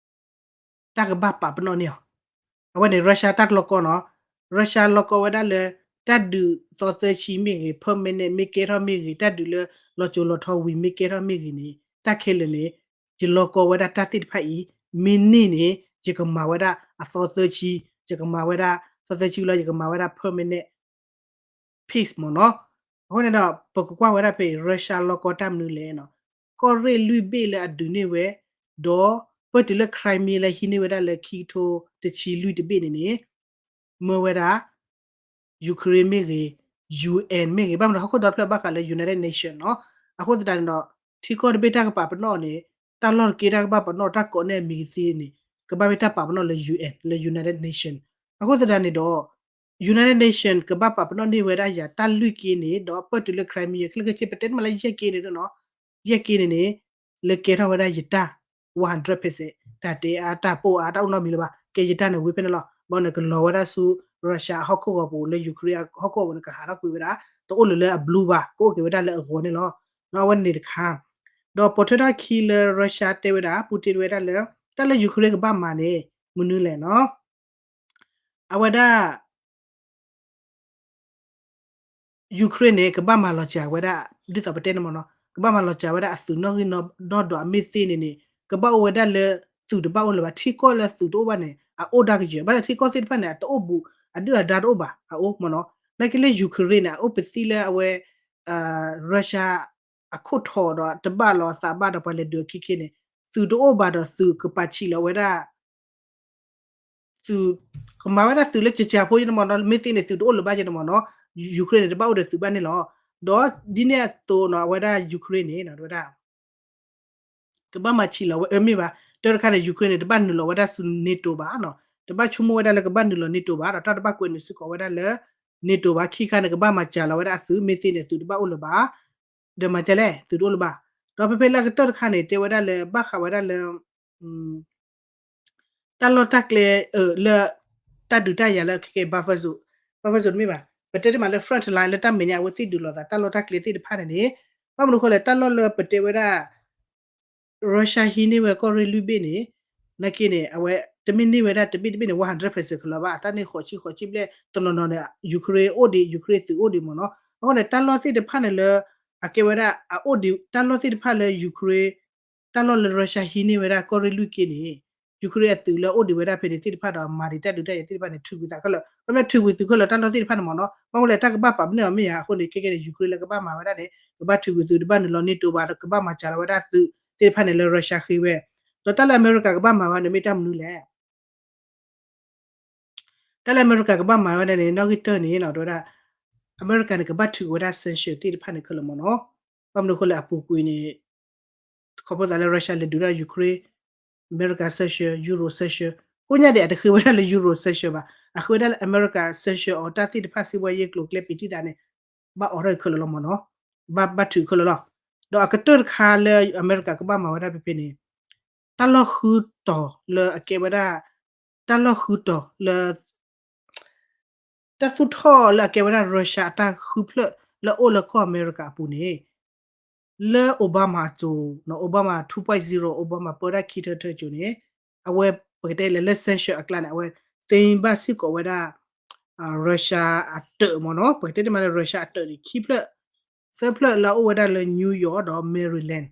တၢ်ကဘၣ်ပာ်ပနီၣ်န့ၢ်အီၤ အဝဲန့ၣ် Russia တၢ်လီၢ်ကီနီၤ Russia လီၢ်ကီဝဲဒၣ်လၢ တၢ်ဒုးသီသၢဆံမ့ၢ်ဂ့ၤ permanent မ့ၢ်ကဲထီၣ်မ့ၢ်ဂ့ၤ တၢ်ဒုးလၢလီၤစိၤလီၤထီဝံၤမ့ၢ်ကဲထီၣ်မ့ၢ်ဂ့ၤန့ၣ် တၢ်ခဲလၢာ်န့ၣ် ယလီၢ်ကီဝဲဒၣ်တၢ်သ့ၣ်တဖၣ်အံၤ မ့ၢ်န့ၢ်န့ၣ် ယကမၤဝဲဒၣ်အသီသၢဆံ ယကမၤဝဲဒၣ် သီသၢဆံလီၤ ယကမၤဝဲဒၣ် permanent peace မ့ၢ်နီၤ အဃိန့ၣ်ဒီး ပကကွၢ်ဝဲဒၣ်ဖဲအံၤ Russia လီၢ်ကီတၢ်မနုၤလဲၣ်နီၤ ကီၢ်ရ့ၣ်လွံၢ်ဘ့ၣ်လၢအဒုးန့ၢ်ဝဲ ဒီးပၢၢ်တုၤလၢ Crimea လၢဟံးန့ၢ်ဝဲဒၣ်လၢခံကထိတဆံလွံၢ်တဘ့ၣ်န့ၣ်န့ၣ် မၢဝဲဒၣ် Ukraine မ့ၢ်ဂ့ၤ UN မ့ၢ်ဂ့ၤ ဘၣ်မနုၤဟီၣ်ခိၣ်ဒီဖျၢၣ်ဘၣ်ဃးလၢ United Nation နီၤ အဃိသတးန့ၣ်ဒီး ထံကီၢ်တဘ့ၣ်တၢ်ကပာ်ပနီၣ်န့ၣ် တၢ်လီၢ်တက့ၢ်တၢ်ကဘၣ်ပနီၣ် တၢ်ကိးန့ၢ်အမံၤကသ့န့ၣ် ကဘၣ်မ့ၢ်တၢ်ပာ်ပနီၣ်လၢ UN လၢ United Nation အဃိသတးန့ၣ်ဒီး United Nation ကဘၣ်ပာ်ပနီၣ်န့ၢ်ဝဲဒၣ်ယၤတၢ်လွံၢ်က့န့ၣ် ဒီးပၢၢ်တုၤလၢ Crimea ခဲလၢာ်ခဲဆ့ ပတဲတမံၤလၢယဲၢ်က့န့ၣ်သိးနီၤ ယဲၢ်က့န့ၣ်န့ၣ် လၢကဲထီၣ်ဝဲဒၣ်ယတၢ် one hundred percent တၢ်တဲအါတၢ်ပိၢ်အါ တၢ်အိၣ်နီတမံၤလၢၤဘၣ် ကဲယတၢ်န့ၣ်ဝံၤဖဲန့ၣ်လီၤ ဘၣ်န့ၣ်ကလီၤဝဲဒၣ်ဆူ Russia အဟီၣ်ခိၣ်ဂီၤပူၤ လၢ Ukraine အဟီၣ်ခိၣ်ဂီၤပူၤန့ၣ် ကဟးထီၣ်ကွံာ်ဝဲဒၣ် တအိၣ်လၢၤလၢအ blue ဘၣ် ကအိၣ်က့ၤဝဲဒၣ်လၢအဂီၤန့ၣ်လီၤ အဝဲန့ၣ်တခါ ဒီးပိာ်ထွဲထီၣ်ခံလၢ Russia တဲဝဲဒၣ် Putin ဝဲဒၣ်လၢ တၢ်လၢ Ukraine ကဘၣ်မၤန့ၣ် မနုၤလဲၣ်နီၤ အဝဲဒၣ် Ukraine န့ၣ် ကဘၣ်မၤလီၤစှၤဝဲဒၣ် ဒ်သိးပတဲန့ၣ်မ့ၢ်နီၤ ကဘၣ်မၤလီၤစှၤဝဲဒၣ်အသုးနီၣ်ဂံၢ်နီၣ်ဒွးအမ့ၢ်သ့န့ၣ်န့ၣ် ကဘၣ်အိၣ်ဝဲဒၣ်လၢ သုးတဘၣ်အိၣ်လၢၤဘၣ် ထံကီၢ်လၢသုးတအိၣ်ဘၣ်န့ၣ် အအိၣ်ဒၣ်ကယဲၢ် ဘၣ်ဆၣ်ထံကီၢ်သ့ၣ်တဖၣ်န့ၣ် အတအိၣ်ဘူး အဒုၣ်အဒါတအိၣ်ဘၣ် အအိၣ်မ့ၢ်နီၤ နာ်က့လၢ Ukraine န့ၣ် အအိၣ်ပသံလၢအဝဲ Russia အခိၣ်ထီၣ်ဒီးတဘၣ်လီၤအသးဘၣ်ဒီးပှၤလဲၤဒုးအခံခ့န့ၣ် သုးတအိၣ်ဘၣ်ဒီးသုးကပာ်ဆံးလီၤဝဲဒၣ် သုး ကမၤဝဲဒၣ်သုးလၢကကၤဖိယဲန့ၣ်မ့ၢ်နီၤ မ့ၢ်သ့န့ၣ် သုးတအိၣ်လၢၤဘၣ်ယဲန့ၣ်မ့ၢ်နီၤ Ukraine န့ၣ် တဘၣ်အိၣ်ဒီးသုးဘၣ်န့ၣ်လီၤ. ဒီးဒ်န့ၣ်အသိးနီၤ အဝဲဒၣ် Ukraine န့ၣ် ဝဲဒၣ် ကဘၣ်မၤဆံးလီၤဝဲ အမ့ၢ်ဘၣ် တၢ်တခါန့ၣ် Ukraine န့ၣ် တဘၣ်နုာ်လီၤဝဲဒၣ်ဆူ NATO ဘၣ်နီၤ တဘၣ်ဆိကမိၣ်ဝဲဒၣ်လၢကဘၣ်နုာ်လီၤ NATO ဘၣ် ဒီးတၢ်တဘၣ်ကွဲးနုာ်စ့ၢ်ကီးဝဲဒၣ်လၢ NATO ဘၣ် ခံခါန့ၣ် ကဘၣ်မၤစှၤလီၤဝဲဒၣ်အသုး မ့ၢ်သ့န့ၣ် သုးတဘၣ်အိၣ်လၢၤဘၣ် ဒီးမၤကလဲၣ် သုးတအိၣ်လၢၤဘၣ် ဒီးဖဲဖဲလၢအကတၢၢ်တခါန့ၣ် တဲဝဲဒၣ်လၢ ဘၣ်ဃးဝဲဒၣ်လၢ တၢ်လီၢ်တၢ်ကျဲ လၢ တၢ်ဒုးတၢ်ယၤလၢခဲကဲ buffer zone buffer zone တမ့ၢ်ဘၣ် ပတဲတမံၤလၢ front line လၢတၢ်မဲာ်ညါအဝဲသ့ၣ်ဒုးလိာ်သး တၢ်လီၢ်တၢ်ကျဲသ့ၣ်တဖၣ်န့ၣ်န့ၣ် ဘၣ်မနုၤဃိလဲၣ် တၢ်လီၢ်လၢပတဲဝဲဒၣ် Russia ဟံးန့ၢ်ဝဲကီၢ်ရ့ၣ်လွံၢ်ဘ့ၣ်န့ၣ် နာ်က့န့ၣ် အဝဲ တမ့ၢ်န့ၢ်ဝဲဒၣ်တဘ့ၣ်တဘ့ၣ်န့ၣ် one hundred percent ခဲလၢာ်ဘၣ်, အတၢ်န့ၢ်ဃိးဆံဃိးဆံဘျဲၣ် တနီၤနီၤန့ၣ် Ukraine အိၣ်ဒံး Ukraine သုးအိၣ်ဒံးမ့ၢ်နီၤ. အဃိန့ၣ် တၢ်လီၢ်သ့ၣ်တဖၣ်န့ၣ်လၢ အကဲဝဲဒၣ်အအိၣ်ဒံး တၢ်လီၢ်သ့ၣ်တဖၣ်လၢ Ukraine တၢ်လီၢ်လၢ Russia ဟံးန့ၢ်ဝဲဒၣ်ကီၢ်ရ့ၣ်လွံၢ်က့န့ၣ် Ukraine အသုးလၢအအိၣ်ဒံးဝဲဒၣ်ဖဲန့ၣ်သ့ၣ်တဖၣ်ဒီး မၤဒံးတၢ်ဒုးတၢ်ယၤသ့ၣ်တဖၣ်န့ၣ် ထုးကွံာ်သးခဲလၢာ်, ခီဖျိထုးကွံာ်သုးခဲလၢာ်တၢ်လီၢ်သ့ၣ်တဖၣ်န့ၣ်မ့ၢ်နီၤ. ဘၣ်မနုၤလဲၣ် တၢ်ကဘၣ်ပာ်ပနီၣ်အီၤမ့ၢ်ဧါ. အဃိန့ၣ် ခဲကဲန့ၣ် Ukraine လၢကဘၣ်မၤဝဲဒၣ်န့ၣ် ကဘၣ်ထုးကွံာ်သုးတဘၣ်နုာ်လီၤ NATO ဘၣ်ဒီး ကဘၣ်မၤစှၤလီၤဝဲဒၣ်သုးသ့ၣ်တဖၣ်န့ၣ်လၢ Russia ဃ့ဝဲ, ဒီးတၢ်လၢအမဲရကၤကဘၣ်မၤဝဲန့ၣ်လဲၣ် တၢ်လၢအမဲရကၤကဘၣ်မၤဝဲဒၣ်န့ၣ် နီၣ်ဂံၢ်တၢၢ်န့ၣ်နီၤ တဲဝဲဒၣ် အမဲရကၤန့ၣ် ကဘၣ်ထုးကွံာ်ဝဲဒၣ် sanction သ့ၣ်တဖၣ်န့ၣ်ခဲလၢာ်မ့ၢ်နီၤ. ဘၣ်မနုၤအဃိလဲၣ်အပူၤကွံာ်န့ၣ် ခီဖျိသးလၢ Russia လဲၤဒုးဒၣ် Ukraine, အမဲရကၤ sanction, Euro sanction, ကိးညါဒဲး အတဃ့ဝဲဒၣ်လၢ Euro sanction ဘၣ်, အဃ့ဝဲဒၣ်လၢအမဲရကၤ sanction အီၤတၢ်သ့ၣ်တဖၣ် စံးဘှီယ့ၢ်ကျိၤကျဲပံာ်တံၢ်သးန့ၣ် ဘၣ်အိးထီၣ်ခဲလၢာ်လီၤမ့ၢ်နီၤ, ဘၣ်ထုးခဲလၢာ်လီၤ. ဒီးအကတၢၢ်တခါလၢအမဲရကၤကဘၣ်မၤဝဲဒၣ်ဖဲဖဲန့ၣ် တၢ်လီၢ်ဃုတီၤလၢအကဲဝဲဒၣ် တၢ်လီၢ်ဃုတီၤလၢ တၢ်သူၣ်ထီၣ်လၢအကဲဝဲဒၣ် Russia အတၢ်ဃုဖျၢၣ်လၢအအိၣ်လၢကီၢ်အမဲရကၤအပူၤန့ၣ် လၢ Obama အစိၤ, Obama two point zero, Obama ပၢဒၣ်ခံထၢထၢအစိၤန့ၣ် အဝဲပကတဲလဲၣ်လၢ sanction အကျါန့ၣ် အဝဲသ့ဘၣ်စ့ၢ်ကီးဝဲဒၣ် Russia အတၢးမ့ၢ်နီၤ, ပကတဲတမံၤလၢ Russia အတၢးန့ၣ် ခံဖျၢၣ် သၢဖျၢၣ်လၢအအိၣ်ဝဲဒၣ်လၢ New York ဒီး Maryland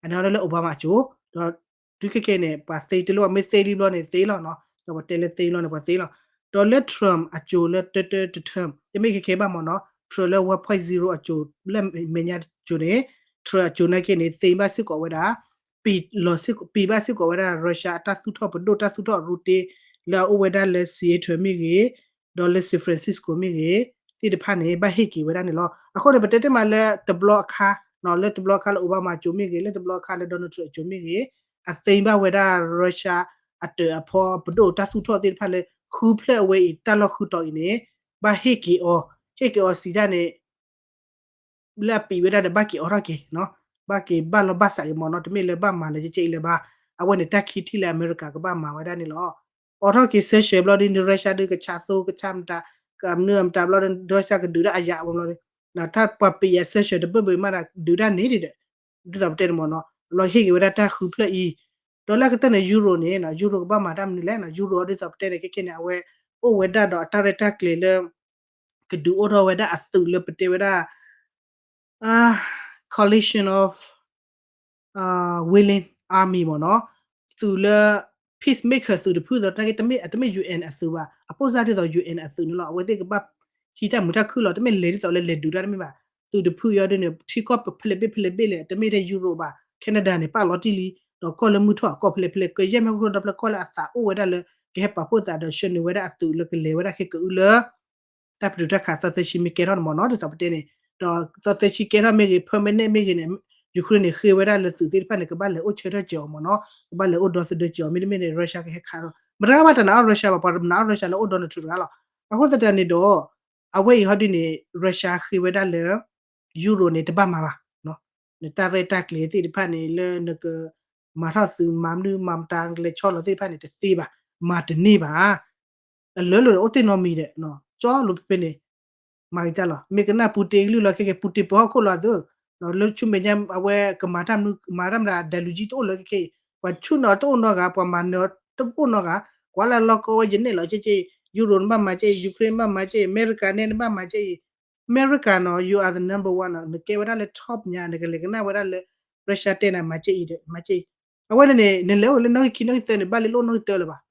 အန့ၣ်လၢ Obama အစိၤ, ဒီးတုၤခဲကဲန့ၣ် ပှၤသ့တလၢ ပှၤမ့ၢ်သ့လံဘျီန့ၣ်သ့လီၤနီၤ, ဒီးပှၤတဲလၢသ့လီၤန့ၣ် ပှၤသ့လီၤ. ဒီးလၢ Trump အစိၤလၢတၢတၢတ term တမ့ၢ်ခဲကဲဘၣ်မ့ၢ်နီၤ, Trump လၢ one point zero အစိၤ လၢမဲာ်ညါအစိၤန့ၣ် Trump အစိၤနာ်က့န့ၣ် သ့ဘၣ်စ့ၢ်ကီးဝဲဒၣ် ပံာ်လီၤစ့ၢ်ကီး ပံာ်ဘၣ်စ့ၢ်ကီးဝဲဒၣ် Russia အတၢ်သူၣ်ထီၣ်ပဒိၣ်တၢ်သူၣ်ထီၣ်ရူတ့ လၢအအိၣ်ဝဲဒၣ်လၢ Seattle မ့ၢ်ဂ့ၤ, ဒီးလၢ San Francisco မ့ၢ်ဂ့ၤ သ့ၣ်တဖၣ်န့ၣ် ဘၣ်ဟ့ၣ်က့ၤဝဲဒၣ်န့ၣ်လီၤ. အဃိန့ၣ် ပတဲတ့ၢ်မးလၢတဘျီအခါ, လၢတဘျီအခါလၢ Obama အစိၤမ့ၢ်ဂ့ၤ, လၢတဘျီအခါလၢ Donald Trump အစိၤမ့ၢ်ဂ့ၤ, အသ့ဘၣ်ဝဲဒၣ် Russia အတၢးအဖီပဒိၣ်တၢ်သူၣ်ထီၣ်သ့ၣ်တဖၣ်လၢ ဃုဖျၢၣ်အဝဲအံၤ တၢ်လီၢ်ဃုတီၤအံၤန့ၣ် ဘၣ်ဟ့ၣ်က့ၤအီၤ, ဟ့ၣ်က့ၤအီၤစံးတၢ်န့ၣ် လၢအပံာ်ဝဲဒၣ်ဒီးဘၣ်က့ၤအိးထီၣ်က့ၤ, ဘၣ်က့ၤဘၣ်လီၤဘၣ်စးက့ၤမ့ၢ်နီၤ, တမ့ၢ်လၢဘၣ်မၤလၢကဲကဲအံၤလၢၤဘၣ်. အဝဲန့ၣ်တၢ်ခံထံၣ်လၢအမဲရကၤကဘၣ်မၤဝဲဒၣ်န့ၣ်လီၤ. အိးထီၣ်က့ၤ sanction ဘျီဒီး Russia ဒုးကဆးသိကဆးမတၤ, ကမနုၤမတၤဘျီဒီး Russia ကဒုးဒၣ်အယၤဝဲဘျီဒီး တၢ်ပှၤပံာ်ယၤ sanction တဘၢၣ်ဘၢၣ်မးဒီး ဒုးဒၣ်န့ၣ်ဒီး ဒ်သိးပတဲန့ၣ်မ့ၢ်နီၤ, လီၤဟ့ၣ်က့ၤဝဲဒၣ်တၢ်ဃုဖျၢၣ်အံၤ, ဒီးလၢအကတၢၢ်န့ၣ် Euro န့ၣ် Euro ကဘၣ်မၤတၢ်မနုၤလဲၣ်, Euro ဒ်သိးပတဲန့ၣ် ခဲကဲန့ၣ် အဝဲအိၣ်ဝဲဒၣ်ဒီးအတၢ်ရဲၣ်တၢ်ကျဲၤလၢ ကဒုးအိၣ်ထီၣ်ဝဲဒၣ်အသုးလၢပတဲဝဲဒၣ် coalition of willing army မ့ၢ်နီၤ, သုးလၢ peacemaker သုးတဖုသိး တမ့ၢ် UN အသုးဘၣ်, အပိၢ်စၢ်ဒ်သိး UN အသုးန့ၣ်လီၤ. အဝဲသ့ၣ်ကဘၣ်ဟံးတၢ်မုာ်တၢ်ခုၣ်လီၤ, တမ့ၢ်လဲၤဒ်သိးလၢလဲၤဒုးတၢ်တမ့ၢ်ဘၣ်. သုးတဖုအံၤဒ်န့ၣ် ထံကီၢ်ဖဲလဲၣ်ဘ့ၣ်ဖဲလဲၣ်ဘ့ၣ်လဲၣ် တမ့ၢ်ထဲ Euro ဘၣ်, Canada န့ၣ် ပာ်လီၤတံၢ်လံ, ဒီးကီၢ်လၢမုၢ်ထီၣ်အကီၢ်ဖဲလဲၣ်ဖဲလဲၣ် ကယဲၢ်မ့ၢ်ခိၣ်ဒီဖျၢၣ်ကီၢ်လၢအသးအိၣ်ဝဲဒၣ်လၢ ကဟဲပာ်ဖှိၣ်သးဒီးဆှၢနုာ်ဝဲဒၣ်အသုးလၢကလဲၤဝဲဒၣ်ခဲကအုလၢ တၢ်ပတုာ်တၢ်ခးသီသၢဆံမ့ၢ်ကဲထီၣ်န့ၣ်မ့ၢ်နီၤ, ဒ်သိးပတဲန့ၣ်, ဒီးသီသၢဆံကဲထီၣ်မ့ၢ်ဂ့ၤ permanent မ့ၢ်ဂ့ၤန့ၣ် Ukraine န့ၣ် ဃ့ဝဲဒၣ်လၢသုးသ့ၣ်တဖၣ်န့ၣ် ကဘၣ်လဲၤအိၣ်ဆၢထၢၣ်စၢၤအီၤမ့ၢ်နီၤ, ကဘၣ်လဲၤအိၣ်ဒီသဒၢစၢၤအီၤ မ့တမ့ၢ်န့ၣ် Russia ကဟဲခးထီၣ်, မတၤဂၤဘၣ်တနာ်အီၤ Russia ဘၣ်, ပှၤမနာ်အီၤ Russia လၢအိၣ် Donald Trump တဂၤလီၤ. အဃိသတးန့ၣ်ဒီး အဝဲအံၤဟီဒ်န့ၣ် Russia ဃ့ဝဲဒၣ်လၢ Euro န့ၣ် တဘၣ်မၤဘၣ် နတၢ်ရဲၣ်တၢ်ကျဲၤသ့ၣ်တဖၣ်န့ၣ် လၢနကမၤထီၣ်သုးမၤမနုၤမၤမတၤ နကလဲၤဆီလီၤသ့ၣ်တဖၣ်န့ၣ် တသ့ဘၣ်, မၤတန့ၢ်ဘၣ်. အလၢလိာ်န့ၣ် အိၣ်တ့ၢ်နီတမံၤဒီး ကၠီလိာ်ဖဲန့ၣ် မၤက့ၤတၢ်လီၤ. မ့ၢ်ကနၣ် Putin ကလုၢ်လီၤ ခဲကဲ Putin ပၢၤဟီၣ်ခိၣ်လီၤသု, လၢဆူမဲာ်ညါ အဝဲကမၤတၢ်မနုၤ မၤတၢ်မတၤ ဒဲးလူၤကံ တအိၣ်လၢခဲကဲအံၤ, ပှၤဆူၣ်နီၤတအိၣ်နီတဂၤ, ပှၤမၤနၢၤတအိၣ်နီတဂၤ, ကွၢ်လၢလီၢ်ကီဝဲ ယနဲၣ်လီၤကဲကဲအံၤ, Euro နဘၣ်မၤကဲအံၤ, Ukraine နဘၣ်မၤကဲအံၤ, အမဲရကၤန့ၣ် နဘၣ်မၤကဲအံၤ အမဲရကၤနီၤ you are the number one နီၤ, နကဲဝဲဒၣ်လၢ top ညါ, နကလဲၤကနၣ်ဝဲဒၣ်လၢ Russia တဲနၤမၤကဲအံၤဒီး မၤကဲအံၤ. အဝဲန့ၣ်န့ၣ် နလဲၤအိၣ်လၢနီၣ်ဂံၢ်ခံနီၣ်ဂံၢ်သၢန့ၣ် ဘၣ်လၢလၢအိၣ်နီၣ်ဂံၢ်တၢလၢၤဘၣ်.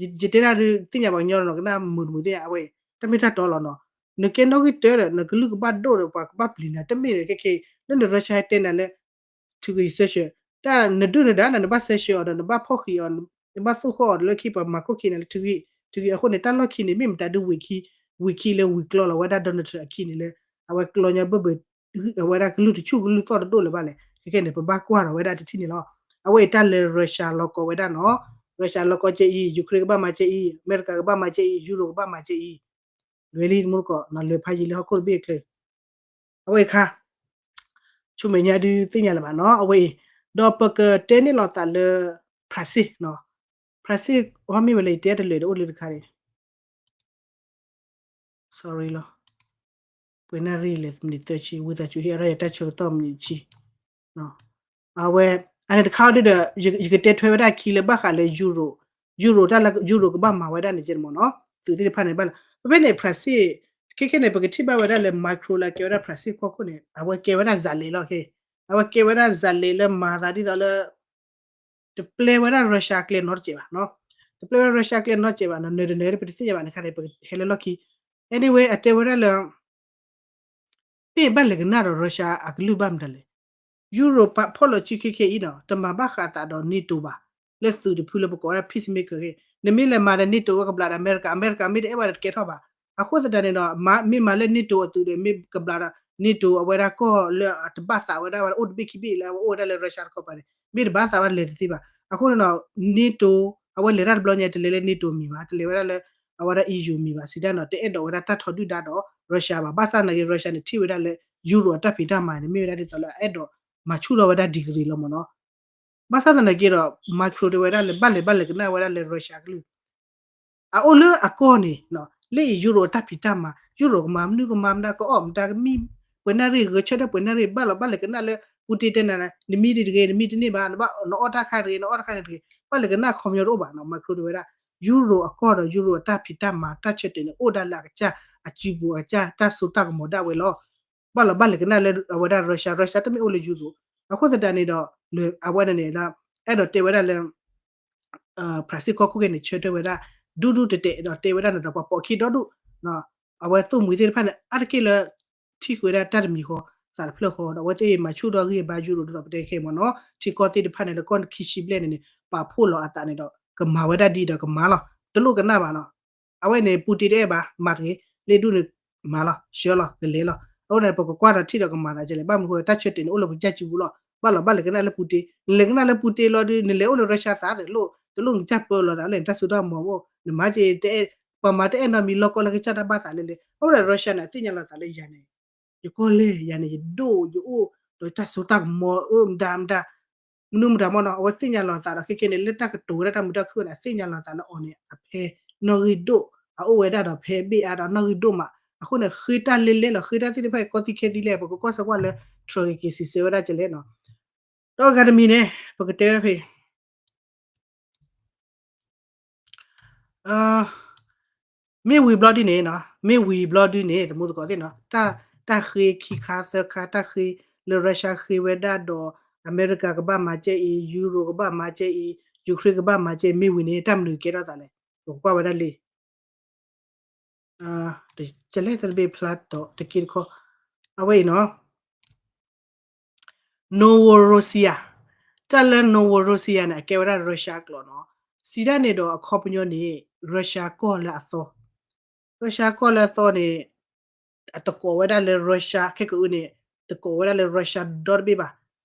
ယတဲဒၣ်ဒုး သ့ၣ်ညါပှၤကညီနီၤ, ကနၣ်မုာ်တမုာ်သ့ၣ်ညါ, အဝဲအံၤ တၢ်မ့ၢ်တၢ်တီလီၤနီၤ. နကဲနီၣ်ဂံၢ်တၢဒီး နကလုၢ်ကဘၣ်ဒိၣ်ဒီး ပှၤကဘၣ်ပျံၤနၤ, တမ့ၢ်ဒီးခဲကဲအံၤ လၢန Russia ဟဲတဲနၤလၢ ထုးက့ၤ sanction, တၢ်နဒုၣ်နဒါန့ၣ် နဘၣ် sanction အီၤဒီး နဘၣ်ဖီၣ်ဃံးအီၤ, နဘၣ်သိၣ်ဃီၣ်အီၤဒီး လၢခံပှၤမၤခိၣ်ခံနၤလၢထုးက့ၤ, ထုးက့ၤ. အဃိန့ၣ် တၢ်လီၢ်ခံန့ၣ် မ့ၢ်မတၤဒုးဝံၤခံ, ဝံၤခံလၢဝံၤကျီလီၤဝဲဒၣ် Donald Trump အခံန့ၣ်လၢ အဝဲကျီညါဘၢၣ်ဘၢၣ် အဝဲဒၣ်ကလုၢ်တဆူၣ်ကလုၢ်သီၣ်တဒိၣ်လၢၤဘၣ်လဲၣ်. ခဲကဲန့ၣ် ပဘၣ်ကွၢ်ထီၣ်ဝဲဒၣ်တထံၣ်န့ၣ်လီၤ. အဝဲအံၤတၢ်လၢ Russia လီၤကီဝဲဒၣ်နီၤ, Russia လီၤကီကဲအံၤ, Ukraine ကဘၣ်မၤကဲအံၤ, အမဲရကၤကဘၣ်မၤကဲအံၤ, Europe ကဘၣ်မၤကဲအံၤ, လွဲၤလံတမူတကိးနီၤ, လွဲၤဖးယံာ်လၢဟီၣ်ခိၣ်တဘ့ၣ်အချၢ အဝဲအံၤခါ ဆူမဲာ်ညါဒုးသ့ၣ်ညါလၢၤဘၣ်နီၤ. အဝဲအံၤ ဒီးပကတဲန့ၣ်လီၤသးလၢ Brazil နီၤ, Brazil ဟီမ့ၢ်ဝဲလၢယတဲတလၢာ်ဒီးအိၣ်လၢတခါန့ၣ် sorry လီၤ, ပှဲၤနၣ်ရံၣ်လဲၣ် မံးနံးသၢဆံ, ဝံသးစူၤဟ့ၣ်အါထီၣ်ယတၢ်ဆၢကတီၢ်မံးနံးဆံ. အဝဲ အန့ၣ်တခါအံၤဒုးဒီး ယကတဲထွဲဝဲဒၣ်ခံလၢဘၣ်ဃးလၢ Euro ယူရိၤတၢ်လၢယူရိၤကဘၣ်မၤဝဲဒၣ်န့ၣ်ကဲမ့ၢ်နီၤ, သုးသ့ၣ်တဖၣ်န့ၣ်ဘၣ်လီၤ. ဖဲဖဲန့ၣ် ဖြၣ်စ့ၣ် ခဲခဲန့ၣ် ပကထံၣ်ဘၣ်ဝဲဒၣ်လၢ Macron လၢအကဲဝဲဒၣ်ဖြၣ်စ့ၣ်ကီၢ်ခိၣ်န့ၣ် အဝဲကဲဝဲဒၣ် ဇာတ်လည် လီၤ. အဝဲကဲဝဲဒၣ် ဇာတ်လည် လၢမၤသးဒ်သိးလၢ တပျဲဝဲဒၣ် Russia အကျဲနီတစဲးဘၣ်, တပျဲဝဲဒၣ် Russia အကျဲနီတစဲးဘၣ်နီၤ, နၢၤတနၢၤ ပတသ့ၣ်ညါဘၣ်န့ၣ်ခါန့ၣ် ပဟဲလၢလီၢ်ခံ. Anyway အတဲဝဲဒၣ်လၢ မ့ၢ်ဘၣ်လဲၤကနၣ်ဒီး Russia အကလုၢ်ဘၣ်မတၤလဲၣ်. ယူရိၤပာ်ဖှိၣ်လီၤစုခဲခဲအံၤနီၤ တမၤဘၣ်ဃးအသးဒီး NATO ဘၣ်, လၢသုးတဖုလၢပကိးဝဲဒၣ် peacemaker ဂ့ၤ, နမ့ၢ်လဲၤမၤဒီး NATO ဝဲကဘျးဒီးအမဲရကၤ, အမဲရကၤမ့ၢ်တအဲၣ်ဘၣ်ဒီးတကဲထီၣ်ဘၣ်. အဃိသတးန့ၣ်ဒီး မ့ၢ်မၤလၢ NATO အသုးဒီး မ့ၢ်ကဘျးဒီး NATO အဝဲဒၣ်ကီၢ်လၢအတဘၣ်သးဝဲဒၣ်အိၣ်တဘ့ၣ်ခံဘ့ၣ်လၢအဝဲအိၣ်ဝဲဒၣ်လၢ Russia တခီပၤန့ၣ် မ့ၢ်တဘၣ်သးဘၣ်လဲၤတသ့ဘၣ်. အဃိန့ၣ်ဒီး NATO အဝဲလဲၤတၢ်တဘျီညါ တလဲၤလၢ NATO မံၤဘၣ်, တလဲၤဝဲဒၣ်လၢ အဝဲဒၣ် EU မံၤဘၣ်, စံးတၢ်နီၤ တအဲၣ်ဒိးဝဲဒၣ်တၢ်ထီဒုၣ်ဒါဒီး Russia ဘၣ်. ဘၣ်ဆၣ်သနာ်က့ Russia န့ၣ် ထံၣ်ဝဲဒၣ်လၢ ယူရိၤအတၢ်ဖံးတၢ်မၤန့ၣ် မ့ၢ်ဝဲဒၣ်ဒ်သိးလၢအအဲၣ်ဒိးမၤဆူၣ်ထီၣ်ဝဲဒၣ် degree လီၤမ့ၢ်နီၤ. ဘၣ်ဆၣ်သနာ်က့ဒီး Macron တဲဝဲဒၣ်လၢ ဘၣ်လဲၤဘၣ်လဲၤကနၣ်ဝဲဒၣ်လၢ Russia ကလုၢ် အအိၣ်လၢအကီၢ်န့ၣ် လၢအံၤ ယူရိၤအတၢ်ဖံးတၢ်မၤ, ယူရိၤကမၤမနုၤကမၤမတၤ ကအီၣ်မတၤကမံ ပှဲၤနၣ်ရံၣ် ဂဲၤဆၢထၢၣ်ပှဲၤနၣ်ရံၣ် ဘၣ်လီၤဘၣ်လဲၤကနၣ်လၢ Putin တဲနၤ နမံဒ်တဂ့ၤ နမံတန့ၢ်ဘၣ်, နအီၣ်တၢ်ခါတဂ့ၤ နအီၣ်တၢ်ခါန့ၣ်တဂ့ၤ ဘၣ်လဲၤကနၣ်ခီပညီတအိၣ်ဘၣ်နီၤ. Macron တဲဝဲဒၣ် ယူရိၤအကီၢ်ဒီး ယူရိၤအတၢ်ဖံးတၢ်မၤ တၢ်ဆၢတဲာ်န့ၣ် အိၣ်ဒၣ်လၢအကစၢ် အစုပူၤအကစၢ် တၢ်စိတၢ်ကမီၤဒၣ်ဝဲလီၤ. ဘၣ်လီၤဘၣ်လဲၤကနၣ်လၢအဝဲဒၣ် Russia, Russia တမ့ၢ်အိၣ်လၢယူရိၤ. အဃိသတးန့ၣ်ဒီး လၢအဝဲန့ၣ်န့ၣ် အဲၣ်ဒိးတဲဝဲဒၣ်လၢ ဖြၣ်စ့ၣ်ကီၢ်ခိၣ်ဂ့ၢ်န့ၣ် ဆၢထၢၣ်ဝဲဒၣ် ဒူဒူတဲာ်တဲာ်ဒီးတဲဝဲဒၣ်န့ၣ်ဒီး ပှၤပိာ်ခံဒီဒူၣ် အဝဲသိၣ်မှံၤသ့ၣ်တဖၣ်န့ၣ် အါတက့ၢ်လၢ ထံၣ်ဃုာ်ဝဲဒၣ်တၢ်တမံၤဃီ သးတဖျၢၣ်ဃီ ဒီးအဝဲသ့ၣ်မၤဆူၣ်ထီၣ်ဂံၢ်ဘါယူရိၤဒ်သိးပတဲခဲအံၤမ့ၢ်နီၤ ထံကီၢ်သ့ၣ်တဖၣ်န့ၣ် လၢကီၢ်ခံဆံဘျဲၣ်န့ၣ်န့ၣ် ပာ်ဖှိၣ်လီၤအသးန့ၣ်ဒီး ကမၤဝဲဒၣ်ဒ်ဒီးကမၤလီၤ တလိၣ်ကနၣ်ဘၣ်နီၤ အဝဲန့ၣ် Putin တအဲၣ်ဘၣ် မၤတဂ့ၤ လ့ၣ်ဒူၣ်န့ၣ် မၤလီၤ ဆှၢလီၤ ကလဲၤလီၤ အဃိန့ၣ် ပကကွၢ်ဒီးထံၣ်ဒီးကမၤသးကလဲၣ် ဘၣ်မနုၤဃိ တၢ်ဆၢတဲာ်န့ၣ် အိၣ်လၢပကစၢ်စုပူၤလီၤ ဘၣ်လီၤဘၣ်လဲၤကနၣ်လၢ Putin နလဲၤကနၣ်လၢ Putin လီၤဒီး နလဲၤအိၣ်လၢ Russia သးသ့ၣ်လိၣ် တလိၣ်နကစၢ်ပၢလီၤသးလဲၣ် နတၢ်စိတၢ်ကမီၤအိၣ် နမၤက့ၤ ပှၤမၤတအဲၣ်နီတမံၤလီၢ်ကီၢ်လၢကစၢ်တၢ်ဘၣ်သးလဲၣ်လဲၣ် အဃိဒီး Russia န့ၣ် အသ့ၣ်ညါလီၤသးလၢယၤန့ၣ် ယကီၢ်လဲၢ် ယၤန့ၣ် ယဒိၣ် ယအိၣ် ဒီးတၢ်စိတၢ်ကမီၤ အၢ မတၤမတၤ မနုၤမတၤမ့ၢ်နီၤ အဝဲသ့ၣ်ညါလီၤသးဒီး ခဲကဲန့ၣ် လၢတၢ်ကတိၤဝဲဒၣ်တၢ်မုာ်တၢ်ခုၣ်န့ၣ် အသ့ၣ်ညါလီၤသးလၢအီၤန့ၣ် အဖဲနီၣ်ဂံၢ်ဒိၣ် အအိၣ်ဝဲဒၣ်ဒီးဖဲဘ့ၣ်အါဒီးနီၣ်ဂံၢ်ဒိၣ်မး အဃိန့ၣ် ဃ့တၢ်လဲလဲလီၤ ဃ့တၢ်သ့ၣ်တဖၣ်အံၤ ကီသံခဲသံလဲၣ် ပကကွၢ်စၢၤကွၢ်လၢ Trump ကက့ၤစံးဆၢဝဲဒၣ်ကလဲၣ်နီၤ ဒီးအဂၤတမံၤန့ၣ် ပကတဲဝဲဒၣ်ဖဲ မ့ၢ်ဝံၤဘျီဒ်န့ၣ်နီၤ မ့ၢ်ဝံၤဘျီဒ်န့ၣ် သမူသကိးသ့ၣ်နီၤ တၢ်ဃ့ခံခါသၢခါ တၢ်ဃ့လၢ Russia ဃ့ဝဲဒၣ်ဒီး အမဲရကၤကဘၣ်မၤကဲအံၤ ယူရိၤကဘၣ်မၤကဲအံၤ ယူၤခရ့ၣ်ကဘၣ်မၤကဲအံၤ မ့ၢ်ဝံၤန့ၣ် တၢ်မနုၤကဲထီၣ်သးလဲၣ် ပကကွၢ်ဝဲဒၣ်လံ ကလဲၣ်တဘ့ၣ်ဖျါတီၤတက့တခီ အဝဲအံၤနီၤ Novorossiya တၢ်လၢ Novorossiya န့ၣ် အကဲဝဲဒၣ် Russia အကျိာ်နီၤ စံးဒၣ်န့ၣ်ဒီးအခီပညီန့ၣ် Russia ကီၢ်လၢအသီ Russia ကီၢ်လၢအသီန့ၣ် အတကိးဝဲဒၣ်လၢ Russia ခဲကအုန့ၣ် တကိးဝဲဒၣ်လၢ Russia ဒီတဘ့ၣ်ဘၣ်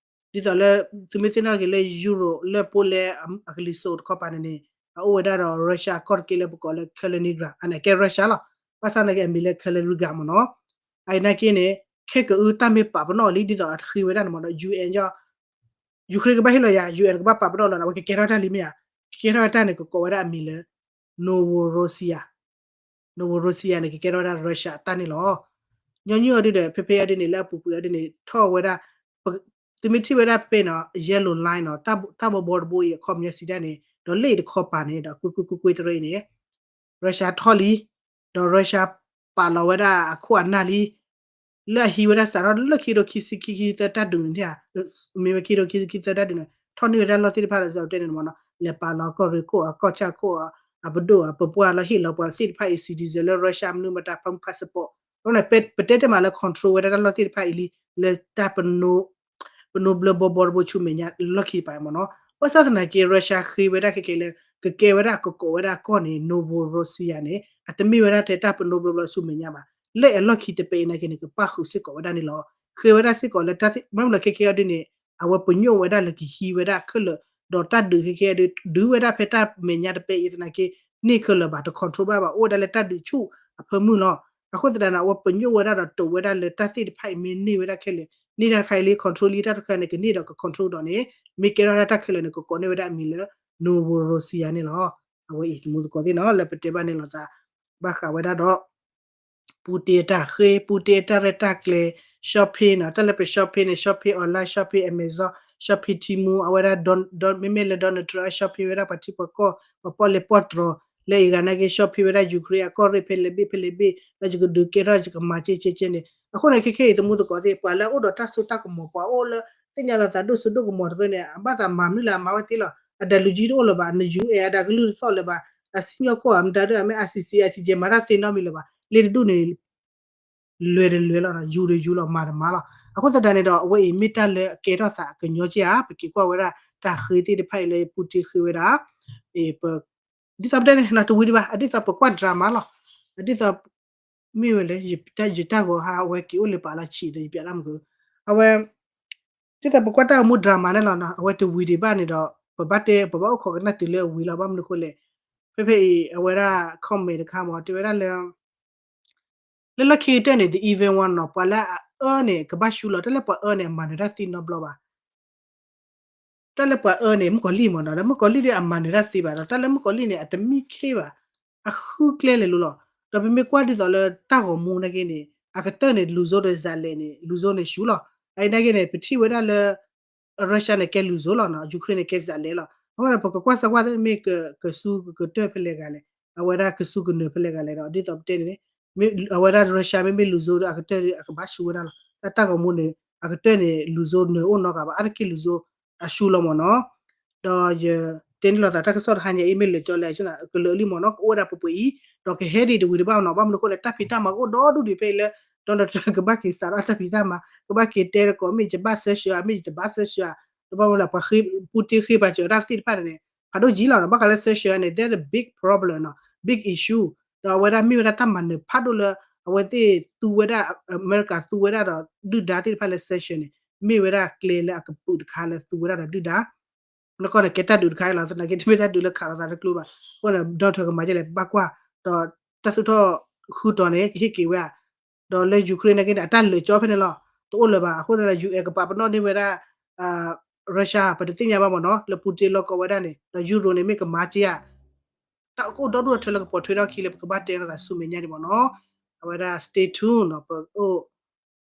ဒ်သိးလၢ သုမ့ၢ်သ့ၣ်နီၣ်က့ၤလၢ Europe လၢ Poland အကလံၤစိးတခီပၤန့ၣ်န့ၣ် အအိၣ်ဝဲဒၣ်ဒီး Russia ကီၢ်တက့ၢ်လၢပကိးလၢ Kaliningrad အန့ၣ်ကဲ Russia လီၤ ဘၣ်ဆၣ်သနာ်က့အမံၤလၢ Kaliningrad မ့ၢ်နီၤ အအံၤနာ်က့န့ၣ် ခဲကအုတၢ်မ့ၢ်ပာ်ပနီၣ်လံ ဒ်သိးအဃ့ဝဲဒၣ်န့ၣ်မ့ၢ်ဒီး UN ယူၤခရ့ၣ်ကဘၣ်ဟ့ၣ်လီၤယၤ UN ကဘၣ်ပာ်ပနီၣ်လီၤန့ၣ် အဝဲကကဲထီၣ်တၢ်လံမ့ၢ်ဧါ ကကဲထီၣ်တၢ်န့ၣ် ကကိးဝဲဒၣ်အမံၤလၢ Novorossiya Novorossiya န့ၣ် ကကဲထီၣ်ဝဲဒၣ် Russia အတၢ်န့ၣ်လီၤ ညီနုၢ်အီၤဒုဒီး ဖဲဖဲအီၤဒုန့ၣ် လၢအပူၤကွံာ်အီၤဒုန့ၣ် ထီၣ်ဝဲဒၣ် သုမ့ၢ်ထံၣ်ဝဲဒၣ်ဖဲနီၤ yellow line နီၤ တၢ်ဘီဘီတဘိအံၤအခီပညီစံးဒၣ်န့ၣ် ဒီးလ့ၣ်တခီပၤန့ၣ် ဒီးကွ့ကွ့ကွ့ကွ့တရၢအံၤန့ၣ် Russia ထီၣ်လံ ဒီး Russia ပာ်လီၤဝဲဒၣ်အခိၣ်အနၢ်လံ လၢအဟံးဝဲဒၣ်စးထီၣ်လၢခံကထိခံဆံခံ ခံဆံသၢတၢ်ဒုးန့ၣ် မ့ၢ်ဝဲခံကထိခံဆံခံသၢတၢ်ဒုးန့ၣ် ထီၣ်န့ၢ်ဝဲဒၣ်လီၢ်သ့ၣ်တဖၣ်လၢ တဲန့ၣ်မ့ၢ်နီၤ လဲၤပာ်လီၤကီၢ်ရ့ၣ်ခိၣ် အကီၢ်ဆၣ်ခိၣ် အပဒိၣ်အပပှၢ်လီၤ ဟ့ၣ်လီၤပှၤသ့ၣ်တဖၣ်အံၤ citizen လၢ Russia မနုၤမတၤ ဖၢမုၢ် passport အဃိန့ၣ် ပတဲတ့ၢ်မးလၢ control ဝဲဒၣ်တၢ်လီၢ်သ့ၣ်တဖၣ်အံၤလံ လၢတၢ် ပနိဘျၢဘီဘီတဘိဆူမဲာ်ညါလီၢ်ခံတပၤမ့ၢ်နီၤ. ဘၣ်ဆၣ်သနာ်က့ Russia ဃ့ဝဲဒၣ်ခဲကဲလၢ ကကဲဝဲဒၣ်ကကိးဝဲဒၣ်ကီၢ်န့ၣ် Novorossiya န့ၣ် အတမ့ၢ်ဝဲဒၣ်ထဲတၢ်ပနိဘျၢဘီဆူမဲာ်ညါဘၣ်. လၢအလီၢ်ခံတပဲအံၤနာ်က့န့ၣ် ကပၣ်ဃုာ်စ့ၢ်ကီးဝဲဒၣ်န့ၣ်လီၤ. ဃ့ဝဲဒၣ်စ့ၢ်ကီးလၢတၢ်သ့ၣ် ဘၣ်မနုၤလၢခဲကဲအီၤဒ်န့ၣ် အဝဲပညိၣ်ဝဲဒၣ်လၢကဟံးဝဲဒၣ်ခဲလၢာ် ဒီးတၢ်ဒုးခဲကဲအီၤဒ် ဒုးဝဲဒၣ်ဖဲတၢ်မဲာ်ညါတပဲအံၤသနာ်က့ န့ၢ်ခဲလၢာ်ဘၣ် တ control ဘၣ်ဘၣ် အိၣ်ဝဲဒၣ်လၢတၢ်ဒုးဆူၣ်အဖၢမုၢ်လီၤ. အဃိသတးန့ၣ် အဝဲပညိၣ်ဝဲဒၣ်ဒီးတိာ်ဝဲဒၣ်လၢတၢ်သ့ၣ်တဖၣ်အံၤမ့ၢ်န့ၢ်ဝဲဒၣ်ခဲလၢာ် န့ၢ်တၢ်တခါအံၤလံ control လံ တၢ်တခါန့ၣ် ကန့ၢ်ဒီးက control ဒီးန့ၣ် မ့ၢ်ကဲထီၣ်ဝဲဒၣ်တၢ်ခဲလၢာ်န့ၣ် ကကိးန့ၢ်ဝဲဒၣ်အမံၤလၢ Novorossiya န့ၣ်လီၤ. အဝဲအံၤတမူသကိးသ့ၣ်နီၤ လၢပတဲဘၣ်န့ၣ်လိာ်သး ဘၣ်ဃးဝဲဒၣ်ဒီး Putin အတၢ်ဃ့ Putin အတၢ်ရဲၣ်တၢ်ကျဲၤ shopping နီၤ တၢ်လၢပ shopping န့ၣ် shopping online shopping Amazon shopping ထံမူ အဝဲဒၣ် မ့မ့ၢ်လၢ Donald Trump အ shopping ဝဲဒၣ်ပှၤထံပှၤကီၢ် ပှၤပီၣ်လဲၣ်ပီၣ်တြီၤ လၢအံၤဂၤနာ်က့ shopping ဝဲဒၣ် Ukraine အကီၢ်ရ့ၣ်ဖဲလဲၣ်ဘ့ၣ်ဖဲလဲၣ်ဘ့ၣ် ဒီးယကဒုးကဲထီၣ် ယကမၤကဲကဲကဲန့ၣ် အဃိန့ၣ် ခဲခဲအံၤ သမူသကိးသ့ၣ် ပှၤလၢအအိၣ်ဒီးတၢ်စိတၢ်ကမီၤ ပှၤအိၣ်လၢ သ့ၣ်ညါလီၤသးဒိၣ်စိဒိၣ်ကမီၤတရၢန့ၣ် အဘၣ်သးမၤမနုၤလဲၣ် အမၤဝဲသ့လီၤ. အဒၣ်လူၤကံတအိၣ်လၢၤဘၣ်, န ယူၢ်အဲၣ် အဒၣ်ကလုၢ်တသီၣ်လၢၤဘၣ်, အစံၣ်ညီၣ်ကွီၢ် မတၤဒၣ် အမ့ၢ် ICC ICJ မၤတၢ်သ့နီတမံၤလၢၤဘၣ်, လ့တဒူၣ်န့ၣ် လဲၤတလဲၤလီၤ, ယူၤတယူၤလီၤ, မၤတမၤလီၤ. အဃိသတးန့ၣ်ဒီး အဝဲအံၤမ့ၢ်တၢ်လၢအကဲထီၣ်သးအကညီက့ဧါ, ပက့ၤကွၢ်ဝဲဒၣ် တၢ်ဃ့သ့ၣ်တဖၣ်အံၤလၢ Putin ဃ့ဝဲဒၣ် ဒ်သိးပတဲန့ၣ် တဝံၤဒံးဘၣ်, အဒ်သိးပကွၢ် drama လီၤ. အဒ်သိး မ့ၢ်ဝဲလၢ ယတၢ်ဂီၤဟါ အဝဲက့ၤအိၣ်လၢပာ်လီၤဆံးဒီး ယပျးတၢ်မုၢ်က အဝဲ ဒ်သိးပကွၢ်တၢ်ဂီၤမူ drama န့ၣ်လီၤ, အဝဲတဝံၤဒံးဘၣ်န့ၣ်ဒီး ပဘၣ်တဲ ပဘၣ်အိၣ်ခိးကနၣ်တုၤလၢအဝံၤလီၤ. ဘၣ်မနုၤအဃိလဲၣ်, ဖဲဖဲအံၤ အဝဲဒၣ် comment တခါမ့ၢ် တဲဝဲဒၣ်လၢ လၢလီၢ်ခံကတၢၢ်န့ၣ် the evil one နီၤ, ပှၤလၢအအၢန့ၣ် ကဘၣ်ဆူလီၤ, တၢ်လၢပှၤအၢန့ၣ် အမၤနၢၤတၢ်သ့နီတဘျီဘၣ်. တၢ်လၢပှၤအၢန့ၣ် မုၣ်ကီၤလံၢ်မ့ၢ်နီၤ, ဒီးမုၣ်ကီၤလံၢ်ဒီးအမၤနၢၤတၢ်သ့ဘၣ်ဒီး တၢ်လၢမုၣ်ကီၤလံၢ်န့ၣ် အတမံခ့ဘၣ်, အဃုကျဲလဲၤလိၤလီၤ. ဒီးပမ့ၢ်ကွၢ်ဒ်သိးလၢတၢ်ဂီၤမူနာ်က့န့ၣ် အကတၢၢ်န့ၣ် လူၤစိဒီး ဇာတ်လမ်း န့ၣ် လူၤစိန့ၣ်ဆူလီၤ. အအံၤနာ်က့န့ၣ် ပထံၣ်ဝဲဒၣ်လၢ Russia န့ၣ် ကဲလူၤစိလီၤနီၤ, Ukraine န့ၣ် ကဲ ဇာတ်လမ်း လီၤ. အဃိဒီး ပကကွၢ်စၢၤကွၢ်သ့ၣ် မ့ၢ်ကစူကကတၢၢ်ဖဲလဲၣ်ဂၤလဲၣ်, အဝဲဒၣ်ကစူကနၢၤဖဲလဲၣ်ဂၤလဲၣ်ဒီး ဒ်သိးပတဲန့ၣ် အဝဲဒၣ် Russia မ့မ့ၢ်လူၤစိဒီး အကတၢၢ်ဒီး အကဘၣ်ဆူဝဲဒၣ်လီၤ. တၢ်တၢ်ဂီၤမူန့ၣ် အကတၢၢ်န့ၣ် လူၤစိနၢၤအိၣ်နီတဂၤဘၣ်, အါတက့ၢ်လူၤစိအဆူလီၤမ့ၢ်နီၤ. ဒီးယတဲန့ၢ်လိာ်သးတၢ်ကစီၣ်တဟါညါအံၤ မ့ၢ်လၢာ်ကၠီလဲၣ် ကလၢာ်လံမ့ၢ်နီၤ, ကအိၣ်ဝဲဒၣ်ပှဲၤပှဲၤအံၤ, ဒီးကဟဲဒံးတဝံၤတဘၣ်နီၤ, ဘၣ်မနုၤအဃိလဲၣ် တၢ်ဖံးတၢ်မၤကအိၣ်ဒီဒူၣ်ဒံးဖဲအံၤလၢ Donald Trump ကဘၣ်က့ၤစးထီၣ်တၢ်ဖံးတၢ်မၤ, ကဘၣ်က့ၤတဲတကိး မ့ၢ်ယဘၣ် sanction ဧါ, မ့ၢ်ယတဘၣ် sanction ဧါ, ဒီးဘၣ်မနုၤလဲၣ် ပှၤ Putin ဃ့ပာ်စၢၤတၢ်သ့ၣ်တဖၣ်န့ၣ် ဖးဒိၣ်ကံလီၤနီၤ, ဘၣ်ဃးလၢ sanction န့ၣ် that's a big problem နီၤ, big issue. ဒီးအဝဲဒၣ်မ့ၢ်ဝဲဒၣ်တၢ်မၤနၢၤဖးဒိၣ်လၢ အဝဲသ့ၣ်သူဝဲဒၣ် အမဲရကၤသူဝဲဒၣ်ဒီး ဒုၣ်ဒါသ့ၣ်တဖၣ်လၢ sanction န့ၣ် မ့ၢ်ဝဲဒၣ်ကျဲလၢအကပုာ်တခါလၢသူဝဲဒၣ်ဒီးဒုၣ်ဒါ နကီၢ်န့ၣ် ကဲတၢ်ဒုးတခါအံၤလီၤ, သနာ်က့ တမ့ၢ်တၢ်ဒုးလၢခးလိာ်သးတကျိဘၣ်. အဃိန့ၣ် Donald Trump ကမၤဒ်လဲၣ် ဘၣ်ကွၢ်, ဒီးတၢ်သူၣ်ထီၣ်ဃုတီၤန့ၣ် ကဟ့ၣ်က့ၤဝဲဧါ, ဒီးလၢ Ukraine နာ်က့န့ၣ် အတၢ်လၢာ်ကၠီဖဲန့ၣ်လီၤ, တအိၣ်လၢၤဘၣ်. အဃိသတးဒီး ယူၢ်အဲၣ် ကပာ်ပနီၣ်န့ၢ်ဝဲဒၣ် Russia ပတသ့ၣ်ညါဘၣ်မ့ၢ်နီၤ, လၢ Putin လီၢ်ကီဝဲဒၣ်န့ၣ် ဒီး ယူရိၤ န့ၣ် မ့ၢ်ကမၤက့ၤဧါ, တၢ်ကအိၣ်ဒီဒူၣ်ထၢလၢကပိာ်ထွဲထီၣ်ခံလၢပကဘၣ်တဲလိာ်သးဆူမဲာ်ညါဒံးမ့ၢ်နီၤ. အဝဲဒၣ် stay tuned နီၤ, ပအိၣ်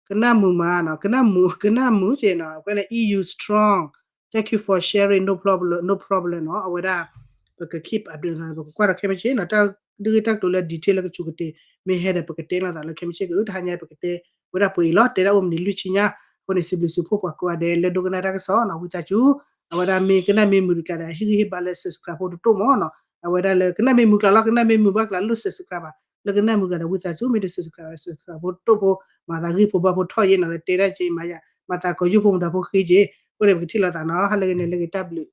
ကနၣ်မုာ်မးနီၤ, ကနၣ်မုာ်, ကနၣ်မုာ်က့ၤနီၤ, အဝဲန့ၣ် EU strong, thank you for sharing, no problem, no problem နီၤ, အဝဲဒၣ် ပက keep update ပကကွၢ်ဒီးခဲမုၢ်ဆ့ၣ်နီၤ, တၢ်ဒုးဂ့ၢ်တၢ်ကျိၤလၢ detail လၢကဆူးကတ့ၢ် မ့ၢ်ဟဲဒီး ပကတဲလိာ်သးလၢခဲမုၢ်ဆ့ၣ်က တဟါညါပကတဲဝဲဒၣ်ပှဲၤအံၤလီၤ, တဲဒၣ်အိၣ်မနုၤလွံၢ်ဆံညါ, အဃိန့ၣ် စံးဘျုးစံးဖှိၣ်ပှၤကိးဂၤဒဲးလၢဒိကနၣ်တၢ်ကစီၣ်နီၤ, ဝံသးစူၤ, အဝဲဒၣ်မ့ၢ်ကနၣ်မ့ၢ်မုာ်တကျါဒီး ဟ့ၣ်ဂံၢ်ဟ့ၣ်ဘါလၢ subscribe ဖိတတိၢ်မ့ၢ်နီၤ, အဝဲဒၣ်လၢကနၣ်မ့ၢ်မုာ်ကျါလီၤ, ကနၣ်မ့ၢ်မုာ်ဘၣ်ကျါလိၣ် subscribe ဘၣ်, လၢကနၣ်မုာ်ကျါဒီး ဝံသးစူၤ မ့ၢ်တ subscribe subscribe ဖိတတိၢ်ဖိ, မၤသးဂံၢ်ဖိဘါဖိထီၣ်ယဲနီၤ, လၢတဲဒၣ်က့မၤယၤ, မၤသးကီၤယူၢ်ဖိမတၤဖိဃ့က့ၤ, အဃိန့ၣ် ပကထံၣ်လိာ်သးနီၤ, ဟါလၢဂ့ၤန့ၣ် လၢဂ့ၤတၢ်ဘျုး